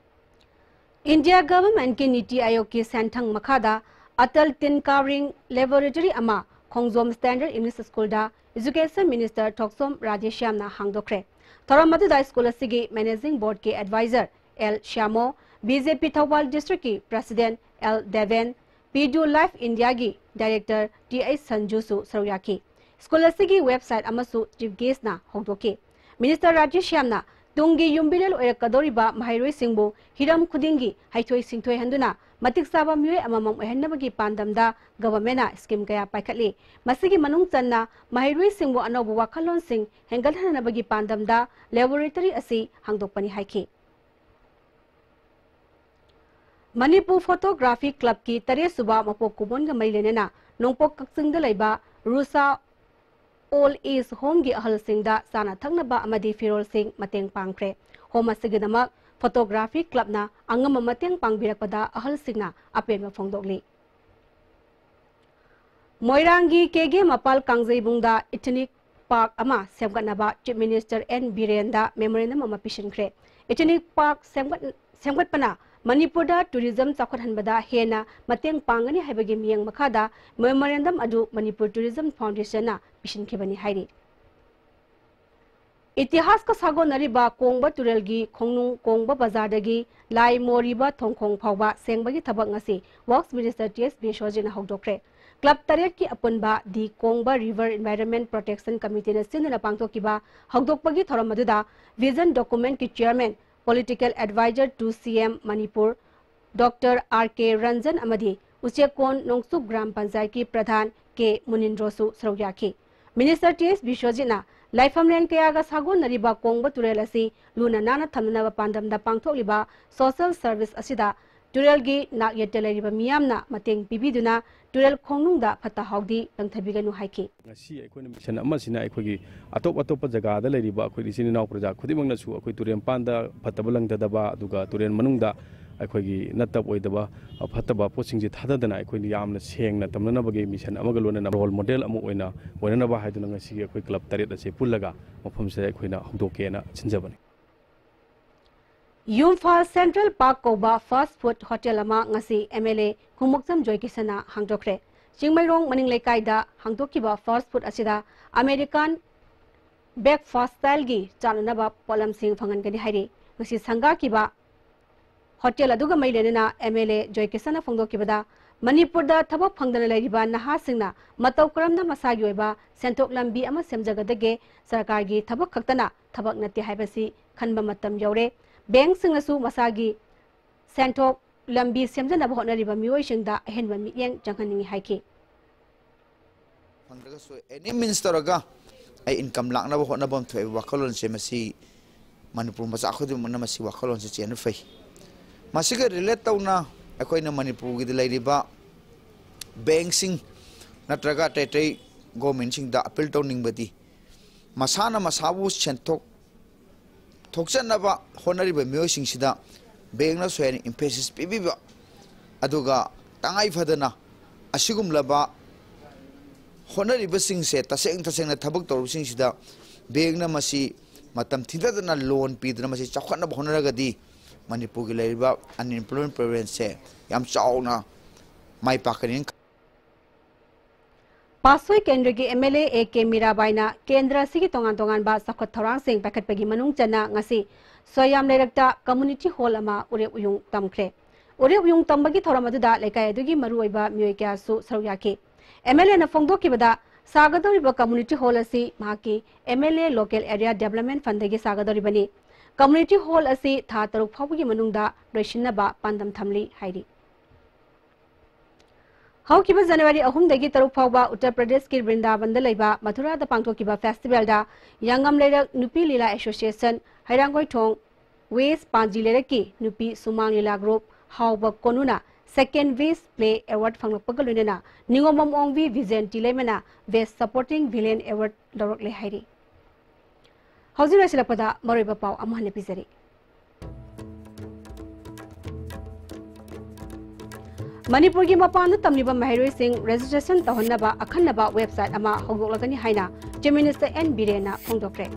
ꯏꯟꯗꯤꯌꯥ ꯒꯚꯔꯟꯃꯦꯟꯠꯀꯤ ꯅꯤꯇꯤ ꯑꯥꯌꯣꯒꯀꯤ ꯁꯦꯟꯊꯪ ꯃꯈꯥꯗ ꯑꯇꯜ ꯇꯤꯟꯀꯥꯔꯤꯡ ꯂꯦꯕꯣꯔꯦꯇꯔꯤ ꯑꯃ ꯈꯣꯡꯖꯣꯝ ꯁ꯭ꯇꯦꯟꯗꯔꯗ ꯏꯪꯂꯤꯁ ꯁ꯭ꯀꯨꯜꯗ ꯏꯖꯨꯀꯦꯁꯟ ꯃꯤꯅꯤꯁꯇꯔ ꯊꯣꯛꯆꯣꯝ ꯔꯥꯙꯦꯁ꯭ꯌꯥꯝꯅ ꯍꯥꯡꯗꯣꯛꯈ꯭ꯔꯦ꯫ ꯊꯧꯔꯝ ꯑꯗꯨꯗ ꯁ꯭ꯀꯨꯜ ꯑꯁꯤꯒꯤ ꯃꯦꯅꯦꯖꯤꯡ ꯕꯣꯔꯗꯀꯤ adviser L Shyamo, B J P Thoubal ꯗꯤꯁꯇ꯭ꯔꯤꯛꯀꯤ ꯄ꯭ꯔꯁꯤꯗꯦꯟꯠ ꯑꯦꯜ ꯗꯦꯕꯦꯟ, ꯄꯤ ꯗꯨ ꯂꯥꯏꯐ ꯏꯟꯗꯤꯌꯥꯒꯤ ꯗꯥꯏꯔꯦꯛꯇꯔ ꯇꯤ ꯑꯩꯆ ꯁꯟꯖꯨꯁꯨ ꯁꯔꯨꯛ ꯌꯥꯈꯤ꯫ ꯁ꯭ꯀꯨꯜ ꯑꯁꯤꯒꯤ ꯋꯦꯕꯁꯥꯏꯠ ꯑꯃꯁꯨ ꯆꯤꯐ ꯒꯦꯁ꯭ꯠꯅ ꯍꯧꯗꯣꯛꯈꯤ꯫ ꯃꯤꯅꯤꯁꯇꯔ ꯔꯥꯙꯦꯁ꯭ꯌꯥꯝꯅ ꯇꯨꯡꯒꯤ ꯌꯨꯝꯕꯤꯔꯦꯜ ꯑꯣꯏꯔꯛꯀꯗꯧꯔꯤꯕ ꯃꯍꯩꯔꯣꯏꯁꯤꯡꯕꯨ ꯍꯤꯔꯝ ꯈꯨꯗꯤꯡꯒꯤ ꯍꯩꯊꯣꯏ ꯁꯤꯡꯊꯣꯏꯍꯟꯗꯨꯅ ꯃꯇꯤꯛ ꯆꯥꯕ ꯃꯤꯑꯣꯏ ꯑꯃꯃꯝ ꯑꯣꯏꯍꯟꯅꯕꯒꯤ ꯄꯥꯟꯗꯝꯗ ꯒꯚꯔꯟꯃꯦꯟꯠꯅ ꯁ꯭ꯀꯤꯝ ꯀꯌꯥ ꯄꯥꯏꯈꯠꯂꯤ꯫ ꯃꯁꯤꯒꯤ ꯃꯅꯨꯡ ꯆꯟꯅ ꯃꯍꯩꯔꯣꯏꯁꯤꯡꯕꯨ ꯑꯅꯧꯕ ꯋꯥꯈꯜꯂꯣꯟꯁꯤꯡ ꯍꯦꯟꯒꯠꯍꯟꯅꯕꯒꯤ ꯄꯥꯟꯗꯝꯗ ꯂꯦꯕꯣꯔꯦꯇꯔꯤ ꯑꯁꯤ ꯍꯥꯡꯗꯣꯛꯄꯅꯤ ꯍꯥꯏꯈꯤ꯫ ꯃꯅꯤꯄꯨꯔ ꯐꯣꯇꯣꯒ꯭ꯔꯥꯐꯤ ꯀ꯭ꯂꯕꯀꯤ ꯇꯔꯦꯠ ꯁꯨꯕ ꯃꯄꯣꯛ ꯀꯨꯝꯑꯣꯟꯒ ꯃꯔꯤ ꯂꯩꯅꯅ ꯅꯣꯡꯄꯣꯛ ꯀꯛꯆꯤꯡꯗ ꯂꯩꯕ ꯔꯨꯁꯥ ꯑꯣꯜꯗ ꯑꯦꯖ ꯍꯣꯝꯒꯤ ꯑꯍꯜꯁꯤꯡꯗ ꯆꯥꯅ ꯊꯛꯅꯕ ꯑꯃꯗꯤ ꯐꯤꯔꯣꯜꯁꯤꯡ ꯃꯇꯦꯡ ꯄꯥꯡꯈ꯭ꯔꯦ꯫ ꯍꯣꯝ ꯑꯁꯤꯒꯤꯗꯃꯛ ꯐꯣꯇꯣꯒ꯭ꯔꯥꯐꯤ ꯀ꯭ꯂꯕꯅ ꯑꯉꯝꯕ ꯃꯇꯦꯡ ꯄꯥꯡꯕꯤꯔꯛꯄꯗ ꯑꯍꯜꯁꯤꯡꯅ ꯑꯄꯦꯟꯕ ꯐꯣꯡꯗꯣꯛꯂꯤ꯫ ꯃꯣꯏꯔꯥꯡꯒꯤ ꯀꯦꯒꯦ ꯃꯄꯥꯜ ꯀꯥꯡꯖꯩꯕꯨꯡꯗ ꯏꯊꯅꯤꯛ ꯄꯥꯔꯛ ꯑꯃ ꯁꯦꯝꯒꯠꯅꯕ ꯆꯤꯐ ꯃꯤꯅꯤꯁꯇꯔ ꯑꯦꯟ ꯕꯤꯔꯦꯟꯗ ꯃꯦꯃꯣꯔꯦꯟꯗꯝ ꯑꯃ ꯄꯤꯁꯤꯟꯈ꯭ꯔꯦ꯫ ꯏꯊꯅꯤꯛ ꯄꯥꯔꯛ ꯁꯦꯝꯒꯠ-, ꯁꯦꯝꯒꯠꯄꯅ ꯃꯅꯤꯄꯨꯔꯗ ꯇꯨꯔꯤꯖꯝ ꯆꯥꯎꯈꯠꯍꯟꯕꯗ ꯍꯦꯟꯅ ꯃꯇꯦꯡ ꯄꯥꯡꯒꯅꯤ ꯍꯥꯏꯕꯒꯤ ꯃꯤꯠꯌꯦꯡ ꯃꯈꯥꯗ ꯃꯦꯃꯣꯔꯦꯟꯗꯝ ꯑꯗꯨ ꯃꯅꯤꯄꯨꯔ ꯇꯨꯔꯤꯖꯝ ꯐꯥꯎꯟꯗꯦꯁꯟꯅ ꯄꯤꯁꯤꯟꯈꯤꯕꯅꯤ ꯍꯥꯏꯔꯤ꯫ ꯏꯇꯤꯍꯥꯁꯀ ꯁꯥꯒꯣꯟꯅꯔꯤꯕ ꯀꯣꯡꯕ ꯇꯨꯔꯦꯜꯒꯤ ꯈꯣꯡꯅꯨꯡ ꯀꯣꯡꯕ ꯕꯖꯥꯔꯗꯒꯤ ꯂꯥꯏ ꯃꯣꯔꯤꯕ ꯊꯣꯡꯈꯣꯡ ꯐꯥꯎꯕ ꯁꯦꯡꯕꯒꯤ ꯊꯕꯛ ꯉꯁꯤ ꯋꯥꯔꯛꯁ ꯃꯤꯅꯤꯁꯇꯔ ꯇꯤ ꯑꯦꯁ ꯕꯤꯁ꯭ꯋꯖꯤꯠꯅ ꯍꯧꯗꯣꯛꯈ꯭ꯔꯦ꯫ ꯀ꯭ꯂꯕ ꯇꯔꯦꯠꯀꯤ ꯑꯄꯨꯟꯕ the Kongba river environment protection ꯀꯃꯤꯇꯤꯅ ꯁꯤꯟꯗꯨꯅ ꯄꯥꯡꯊꯣꯛꯈꯤꯕ ꯍꯧꯗꯣꯛꯄꯒꯤ ꯊꯧꯔꯝ ꯑꯗꯨꯗ ꯚꯤꯖꯟ ꯗꯣꯀꯨꯃꯦꯟꯠꯀꯤ chairman, political adviser to C M Manipur, doctor R K Ranjan ꯑꯃꯗꯤ ꯎꯆꯦꯛꯀꯣꯟ ꯅꯣꯡꯆꯨꯞ ꯒ꯭ꯔꯥꯝ ꯄꯟꯆꯥꯌꯠꯀꯤ ꯄ꯭ꯔꯙꯥꯟ ꯀꯦ ꯃꯨꯅꯤꯟꯗ꯭ꯔꯣꯁꯨ ꯁꯔꯨꯛ ꯌꯥꯈꯤ꯫ ꯃꯤꯅꯤꯁꯇꯔ ꯇꯤ ꯑꯦꯁ ꯕꯤꯁ꯭ꯋꯖꯤꯠꯅ ꯂꯥꯏꯐꯝꯂꯦꯟ ꯀꯌꯥꯒ ꯁꯥꯒꯣꯟꯅꯔꯤꯕ ꯀꯣꯡꯕ ꯇꯨꯔꯦꯜ ꯑꯁꯤ ꯂꯨꯅ ꯅꯥꯟꯅ ꯊꯝꯅꯅꯕ ꯄꯥꯟꯗꯝꯗ ꯄꯥꯡꯊꯣꯛꯂꯤꯕ ꯁꯣꯁꯤꯌꯦꯜ ꯁꯔꯚꯤꯁ ꯑꯁꯤꯗ ꯇꯨꯔꯦꯜꯒꯤ ꯅꯥꯛꯌꯦꯠꯇ ꯂꯩꯔꯤꯕ ꯃꯤꯌꯥꯝꯅ ꯃꯇꯦꯡ ꯄꯤꯕꯤꯗꯨꯅ ꯇꯨꯔꯦꯜ ꯈꯣꯡꯅꯨꯡꯗ ꯐꯠꯇ ꯍꯥꯎꯗꯤ ꯂꯪꯊꯕꯤꯒꯅꯨ ꯍꯥꯏꯈꯤ꯫ ꯉꯁꯤ ꯑꯩꯈꯣꯏꯅ ꯃꯤꯁꯟ ꯑꯃꯁꯤꯅ ꯑꯩꯈꯣꯏꯒꯤ ꯑꯇꯣꯞ ꯑꯇꯣꯞꯄ ꯖꯒꯥꯗ ꯂꯩꯔꯤꯕ ꯑꯩꯈꯣꯏ ꯏꯆꯤꯟ ꯏꯅꯥꯎ ꯄ꯭ꯔꯖꯥ ꯈꯨꯗꯤꯡꯃꯛꯅꯁꯨ ꯑꯩꯈꯣꯏ ꯇꯨꯔꯦꯜ ꯃꯄꯥꯟꯗ ꯐꯠꯇꯕ ꯂꯪꯊꯗꯕ, ꯑꯗꯨꯒ ꯇꯨꯔꯦꯜ ꯃꯅꯨꯡꯗ ꯑꯩꯈꯣꯏꯒꯤ ꯅꯠꯇꯕ ꯑꯣꯏꯗꯕ, ꯑ, ꯐꯠꯇꯕ ꯄꯣꯠꯁꯤꯡꯁꯦ ꯊꯥꯗꯗꯅ ꯑꯩꯈꯣꯏꯅ ꯌꯥꯝꯅ ꯁꯦꯡꯅ ꯊꯝꯅꯅꯕꯒꯤ ꯃꯤꯁꯟ ꯑꯃꯒ ꯂꯣꯏꯅꯅ ꯔꯣꯜ ꯃꯣꯗꯦꯜ ꯑꯃ ꯑꯣꯏꯅ ꯑꯣꯏꯅꯅꯕ ꯍꯥꯏꯗꯨꯅ ꯉꯁꯤꯒꯤ ꯑꯩꯈꯣꯏ ꯀ꯭ꯂꯕ ꯇꯔꯦꯠ ꯑꯁꯦ ꯄꯨꯜꯂꯒ ꯃꯐꯝꯁꯤꯗ ꯑꯩꯈꯣꯏꯅ ꯍꯧꯗꯣꯛꯀꯦꯅ ꯁꯤꯟꯖꯕꯅꯤ꯫ ꯌꯨꯝꯐꯥꯜ ꯁꯦꯟꯇ꯭ꯔꯦꯜ ꯄꯥꯔꯛ ꯀꯧꯕ ꯐꯥꯁꯠ ꯐꯨꯗ ꯍꯣꯇꯦꯜ ꯑꯃ ꯉꯁꯤ ꯑꯦꯝ ꯑꯦꯜ ꯑꯦ ꯈꯨꯃꯨꯛꯆꯝ ꯖꯣꯏꯀꯤꯁꯟꯅ ꯍꯥꯡꯗꯣꯛꯈ꯭ꯔꯦ꯫ ꯆꯤꯡꯃꯩꯔꯣꯡ ꯃꯅꯤꯡ ꯂꯩꯀꯥꯏꯗ ꯍꯥꯡꯗꯣꯛꯈꯤꯕ ꯐꯥꯁꯠ ꯐꯨꯗ ꯑꯁꯤꯗ ꯑꯃꯦꯔꯤꯀꯥꯟ ꯕ꯭ꯔꯦꯛꯐꯥꯁꯠ ꯁ꯭ꯇꯥꯏꯜꯒꯤ ꯆꯥꯅꯅꯕ ꯄꯣꯠꯂꯝꯁꯤꯡ ꯐꯪꯍꯟꯒꯅꯤ ꯍꯥꯏꯔꯤ꯫ ꯉꯁꯤ ꯁꯪꯒꯥꯈꯤꯕ ꯍꯣꯇꯦꯜ ꯑꯗꯨꯒ ꯃꯔꯤ ꯂꯩꯅꯅ ꯑꯦꯝ ꯑꯦꯜ ꯑꯦ ꯖꯣꯏꯀꯤꯁꯟꯅ ꯐꯣꯡꯗꯣꯛꯈꯤꯕꯗ, ꯃꯅꯤꯄꯨꯔꯗ ꯊꯕꯛ ꯐꯪꯗꯅ ꯂꯩꯔꯤꯕ ꯅꯍꯥꯁꯤꯡꯅ ꯃꯇꯧ ꯀꯔꯝꯅ ꯃꯁꯥꯒꯤ ꯑꯣꯏꯕ ꯁꯦꯟꯊꯣꯛ ꯂꯝꯕꯤ ꯑꯃ ꯁꯦꯝꯖꯒꯗꯒꯦ? ꯁꯔꯀꯥꯔꯒꯤ ꯊꯕꯛ ꯈꯛꯇꯅ ꯊꯕꯛ ꯅꯠꯇꯦ ꯍꯥꯏꯕꯁꯤ ꯈꯟꯕ ꯃꯇꯝ ꯌꯧꯔꯦ꯫ ꯕꯦꯡꯛꯁꯤꯡꯅꯁꯨ ꯃꯁꯥꯒꯤ ꯁꯦꯟꯊꯣꯛ ꯂꯝꯕꯤ ꯁꯦꯝꯖꯅꯕ ꯍꯣꯠꯅꯔꯤꯕ ꯃꯤꯑꯣꯏꯁꯤꯡꯗ ꯑꯍꯦꯟꯕ ꯃꯤꯠꯌꯦꯡ ꯆꯪꯍꯟꯅꯤꯡꯏ ꯍꯥꯏꯈꯤ꯫ ꯐꯪꯗ꯭ꯔꯒꯁꯨ ꯑꯦꯅꯤ ꯃꯤꯟꯁ ꯇꯧꯔꯒ ꯑꯩ ꯏꯟꯀꯝ ꯂꯥꯛꯅꯕ ꯍꯣꯠꯅꯐꯝ ꯊꯣꯛꯑꯦꯕ ꯋꯥꯈꯜꯂꯣꯟꯁꯦ꯫ ꯃꯁꯤ ꯃꯅꯤꯄꯨꯔ ꯃꯆꯥ ꯈꯨꯗꯤꯡꯃꯛꯅ ꯃꯁꯤ ꯋꯥꯈꯜꯂꯣꯟꯁꯦ ꯆꯦꯟꯕ ꯐꯩ꯫ ꯃꯁꯤꯒ ꯔꯤꯂꯦꯠ ꯇꯧꯅ ꯑꯩꯈꯣꯏꯅ ꯃꯅꯤꯄꯨꯔꯒꯤꯗ ꯂꯩꯔꯤꯕ ꯕꯦꯡꯛꯁꯤꯡ ꯅꯠꯇ꯭ꯔꯒ ꯑꯇꯩ ꯑꯇꯩ ꯒꯣꯔꯃꯦꯟꯁꯤꯡꯗ ꯑꯄꯤꯜ ꯇꯧꯅꯤꯡꯕꯗꯤ, ꯃꯁꯥꯅ ꯃꯁꯥꯕꯨ ꯁꯦꯟꯊꯣꯛ ꯊꯣꯛꯆꯅꯕ ꯍꯣꯠꯅꯔꯤꯕ ꯃꯤꯑꯣꯏꯁꯤꯡꯁꯤꯗ ꯕꯦꯡꯛꯅꯁꯨ ꯍꯦꯟꯅ ꯏꯝꯐꯦꯁꯤꯁ ꯄꯤꯕꯤꯕ, ꯑꯗꯨꯒ ꯇꯉꯥꯏ ꯐꯗꯅ ꯑꯁꯤꯒꯨꯝꯂꯕ ꯍꯣꯠꯅꯔꯤꯕꯁꯤꯡꯁꯦ, ꯇꯁꯦꯡ ꯇꯁꯦꯡꯅ ꯊꯕꯛ ꯇꯧꯔꯤꯕꯁꯤꯡꯁꯤꯗ ꯕꯦꯡꯛꯅ ꯃꯁꯤ ꯃꯇꯝ ꯊꯤꯟꯊꯗꯅ ꯂꯣꯟ ꯄꯤꯗꯨꯅ ꯃꯁꯤ ꯆꯥꯎꯈꯠꯅꯕ ꯍꯣꯠꯅꯔꯒꯗꯤ ꯃꯅꯤꯄꯨꯔꯒꯤ ꯂꯩꯔꯤꯕ ꯑꯟꯑꯦꯝꯄ꯭ꯂꯣꯏꯃꯦꯟ ꯄ꯭ꯔꯤꯚꯦꯂꯦꯟꯁꯁꯦ ꯌꯥꯝ ꯆꯥꯎꯅ ꯃꯥꯏ ꯄꯥꯛꯀꯅꯤ꯫ ꯄꯥꯠꯁꯣꯏ ꯀꯦꯟꯗ꯭ꯔꯒꯤ M L A A K ꯃꯤꯔꯥꯕꯥꯏꯅ ꯀꯦꯟꯗ꯭ꯔ ꯑꯁꯤꯒꯤ ꯇꯣꯉꯥꯟ ꯇꯣꯉꯥꯟꯕ ꯆꯥꯎꯈꯠ ꯊꯧꯔꯥꯡꯁꯤꯡ ꯄꯥꯏꯈꯠꯄꯒꯤ ꯃꯅꯨꯡ ꯆꯟꯅ ꯉꯁꯤ ꯁꯣꯌꯥꯝ ꯂꯩꯔꯛꯇ ꯀꯝꯃ꯭ꯌꯨꯅꯤꯇꯤ ꯍꯣꯜ ꯑꯃ ꯎꯔꯦꯞ ꯎꯌꯨꯡ ꯇꯝꯈ꯭ꯔꯦ꯫ ꯎꯔꯦꯞ ꯎꯌꯨꯡ ꯇꯝꯕꯒꯤ ꯊꯧꯔꯝ ꯑꯗꯨꯗ ꯂꯩꯀꯥꯏ ꯑꯗꯨꯒꯤ ꯃꯔꯨꯑꯣꯏꯕ ꯃꯤꯑꯣꯏ ꯀꯌꯥꯁꯨ ꯁꯔꯨꯛ ꯌꯥꯈꯤ꯫ ꯑꯦꯝ ꯑꯦꯜ ꯑꯦꯅ ꯐꯣꯡꯗꯣꯛꯈꯤꯕꯗ, ꯁꯥꯒꯗꯧꯔꯤꯕ ꯀꯝꯃ꯭ꯌꯨꯅꯤꯇꯤ ꯍꯣꯜ ꯑꯁꯤ ꯃꯍꯥꯛꯀꯤ M L A local area development ꯐꯟꯗꯒꯤ ꯁꯥꯒꯗꯧꯔꯤꯕꯅꯤ꯫ ꯀꯝꯃ꯭ꯌꯨꯅꯤꯇꯤ ꯍꯣꯜ ꯑꯁꯤ ꯊꯥ ꯇꯔꯨꯛ ꯐꯥꯎꯕꯒꯤ ꯃꯅꯨꯡꯗ ꯂꯣꯏꯁꯤꯟꯅꯕ ꯄꯥꯟꯗꯝ ꯊꯝꯂꯤ ꯍꯥꯏꯔꯤ꯫ ꯍꯧꯈꯤꯕ ꯖꯅꯋꯥꯔꯤ ꯑꯍꯨꯝꯗꯒꯤ ꯇꯔꯨꯛ ꯐꯥꯎꯕ ꯎꯠꯇꯔ ꯄ꯭ꯔꯗꯦꯁꯀꯤ ꯕ꯭ꯔꯤꯟꯗꯥꯕꯟꯗ ꯂꯩꯕ ꯃꯊꯨꯔꯥꯗ ꯄꯥꯡꯊꯣꯛꯈꯤꯕ ꯐꯦꯁꯇꯤꯚꯦꯜꯗ ꯌꯥꯉꯝ ꯂꯩꯔꯛ ꯅꯨꯄꯤ ꯂꯤꯂꯥ ꯑꯦꯁꯣꯁꯤꯌꯦꯁꯟ, ꯍꯩꯔꯥꯡꯒꯣꯏꯊꯣꯡ ꯋꯦꯁ ꯄꯥꯟꯖꯤ ꯂꯩꯔꯛꯀꯤ ꯅꯨꯄꯤ ꯁꯨꯃꯥꯡ ꯂꯤꯂꯥ ꯒ꯭ꯔꯨꯞ ꯍꯥꯎꯕ ꯀꯣꯅꯨꯅ ꯁꯦꯀꯦꯟ ꯕꯦꯁ ꯄ꯭ꯂꯦ ꯑꯦꯋꯥꯔꯗ ꯐꯪꯂꯛꯄꯒ ꯂꯣꯏꯅꯅ ꯅꯤꯉꯣꯝꯕꯝ ꯑꯣꯡꯕꯤ ꯕꯤꯖꯦꯟꯇꯤ ꯂꯩꯃꯅ ꯕꯦꯁ ꯁꯄꯣꯔꯇꯤꯡ ꯚꯤꯂꯦꯟ ꯑꯦꯋꯥꯔꯗ ꯂꯧꯔꯛꯂꯦ ꯍꯥꯏꯔꯤ꯫ ꯍꯧꯖꯤꯛ ꯂꯣꯏꯁꯤꯜꯂꯛꯄꯗ ꯃꯔꯨꯑꯣꯏꯕ ꯄꯥꯎ ꯑꯃꯨꯛ ꯍꯟꯅ ꯄꯤꯖꯔꯤ꯫ ꯃꯅꯤꯄꯨꯔꯒꯤ ꯃꯄꯥꯟꯗ ꯇꯝꯂꯤꯕ ꯃꯍꯩꯔꯣꯏꯁꯤꯡ ꯔꯦꯖꯤꯁꯇ꯭ꯔꯦꯁꯟ ꯇꯧꯍꯟꯅꯕ ꯑꯈꯟꯅꯕ ꯋꯦꯕꯁꯥꯏꯠ ꯑꯃ ꯍꯧꯗꯣꯛꯂꯒꯅꯤ ꯍꯥꯏꯅ ꯆꯤꯐ ꯃꯤꯅꯤꯁꯇꯔ ꯑꯦꯟ ꯕꯤꯔꯦꯟꯅ ꯐꯣꯡꯗꯣꯛꯈ꯭ꯔꯦ꯫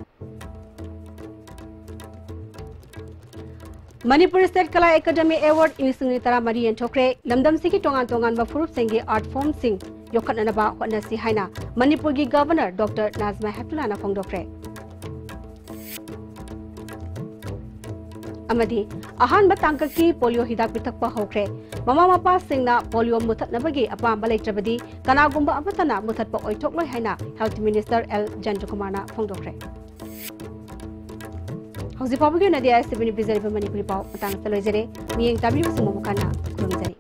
Manipur state Kala academy award ꯂꯤꯁꯤꯡ ꯑꯅꯤ ꯇꯔꯥꯃꯔꯤ ꯌꯦꯟꯊꯣꯛꯈ꯭ꯔꯦ꯫ ꯂꯝꯗꯝꯁꯤꯒꯤ ꯇꯣꯉꯥꯟ ꯇꯣꯉꯥꯟꯕ ꯐꯨꯔꯨꯞꯁꯤꯡꯒꯤ ꯑꯥꯔꯠ ꯐꯣꯔꯝꯁꯤꯡ ꯌꯣꯛꯈꯠꯅꯅꯕ ꯍꯣꯠꯅꯁꯤ ꯍꯥꯏꯅ ꯃꯅꯤꯄꯨꯔꯒꯤ ꯒꯕꯔꯅꯔ ꯗꯣꯛꯇꯔ ꯅꯥꯖꯃꯥ ꯍꯦꯞꯇꯨꯂꯥꯅ ꯐꯣꯡꯗꯣꯛꯈ꯭ꯔꯦ꯫ ꯑꯃꯗꯤ ꯑꯍꯥꯟꯕ ꯇꯥꯡꯀꯛꯀꯤ ꯄꯣꯂꯤꯑꯣ ꯍꯤꯗꯥꯛ ꯄꯤꯊꯛꯄ ꯍꯧꯈ꯭ꯔꯦ꯫ ꯃꯃꯥ ꯃꯄꯥꯁꯤꯡꯅ ꯄꯣꯂꯤꯑꯣ ꯃꯨꯊꯠꯅꯕꯒꯤ ꯑꯄꯥꯝꯕ ꯂꯩꯇ꯭ꯔꯕꯗꯤ ꯀꯅꯥꯒꯨꯝꯕ ꯑꯃꯠꯇꯅ ꯃꯨꯊꯠꯄ ꯑꯣꯏꯊꯣꯛꯂꯣꯏ ꯍꯥꯏꯅ ꯍꯦꯜꯊ ꯃꯤꯅꯤꯁꯇꯔ ꯑꯦꯜ ꯖꯌꯟꯇꯀꯨꯃꯥꯔꯅ ꯐꯣꯡꯗꯣꯛꯈ꯭ꯔꯦ꯫ ꯍꯧꯖꯤꯛ ꯐꯥꯎꯕꯒꯤ ꯑꯣꯏꯅꯗꯤ ꯑꯥꯏ ꯑꯦꯁ ꯇꯤ ꯚꯤꯅ ꯄꯤꯖꯔꯤꯕ ꯃꯅꯤꯄꯨꯔꯤ ꯄꯥꯎ ꯃꯇꯥꯡ ꯑꯁꯤꯗ ꯂꯣꯏꯖꯔꯦ꯫ ꯃꯤꯠꯌꯦꯡ ꯇꯥꯕꯤꯕꯁꯤꯡꯕꯨ ꯃꯈꯥ ꯇꯥꯅ ꯈꯨꯔꯨꯝꯖꯔꯤ꯫